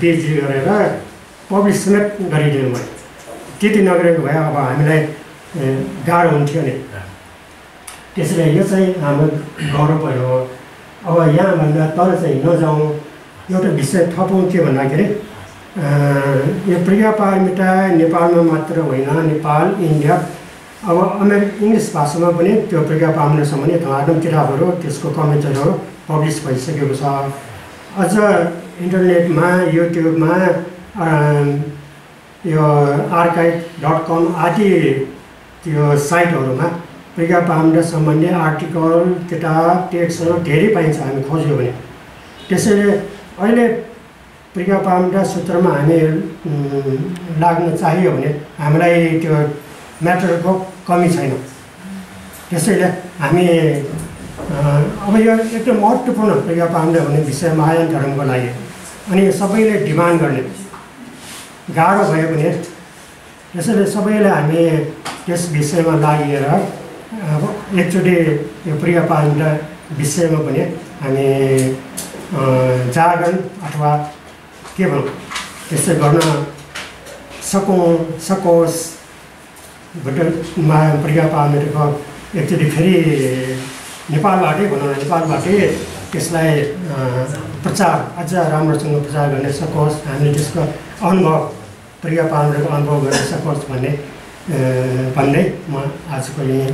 पिएचडी गरेर पब्लिस समेत गरिदिनु भयो। त्यति नगरेको भए अब हामीलाई गाह्रो हुन्थ्यो नि। त्यसैले यो चाहिँ हाम्रो गौरव भयो। अब यहाँभन्दा तल चाहिँ नजाउँ, एउटा विषय थपौँ के भन्दाखेरि यो प्रिका पाण्डे नेपालमा मात्र होइन, नेपाल इन्डिया अब इङ्ग्लिस भाषामा पनि त्यो प्रिका पाण्डे सम्बन्धी धनात्मक किताबहरू त्यसको कमेन्टहरू पब्लिस भइसकेको छ। अझ इन्टरनेटमा युट्युबमा यो archive.com आदि त्यो साइटहरूमा प्रिका पाण्डे सम्बन्धी आर्टिकल किताब टेक्स्टहरू धेरै पाइन्छ हामी खोज्यो भने। त्यसैले अहिले प्रिका पाण्डे सूत्रमा हामी लाग्न चाहियो भने हामीलाई त्यो म्याटरको कमी छैन। त्यसैले हामी अब यो एकदम महत्त्वपूर्ण प्रिका पाण्डे भन्ने विषय महायान धर्मको लागि अनि सबैले डिमान्ड गर्ने गाह्रो भयो भने त्यसैले सबैले हामी त्यस विषयमा लागेर अब एकचोटि यो प्रिका पाण्डे विषयमा पनि हामी जागरण अथवा के भनौँ त्यसै गर्न सकोस् भन्ने प्रिया पार्नेको एकचोटि फेरि नेपालबाटै भनौँ नेपालबाटै त्यसलाई प्रचार अझ राम्रोसँग प्रचार गर्न सकोस्, हामीले त्यसको अनुभव प्रिया पार्नेको अनुभव गर्न सकोस् भन्ने म आजको यही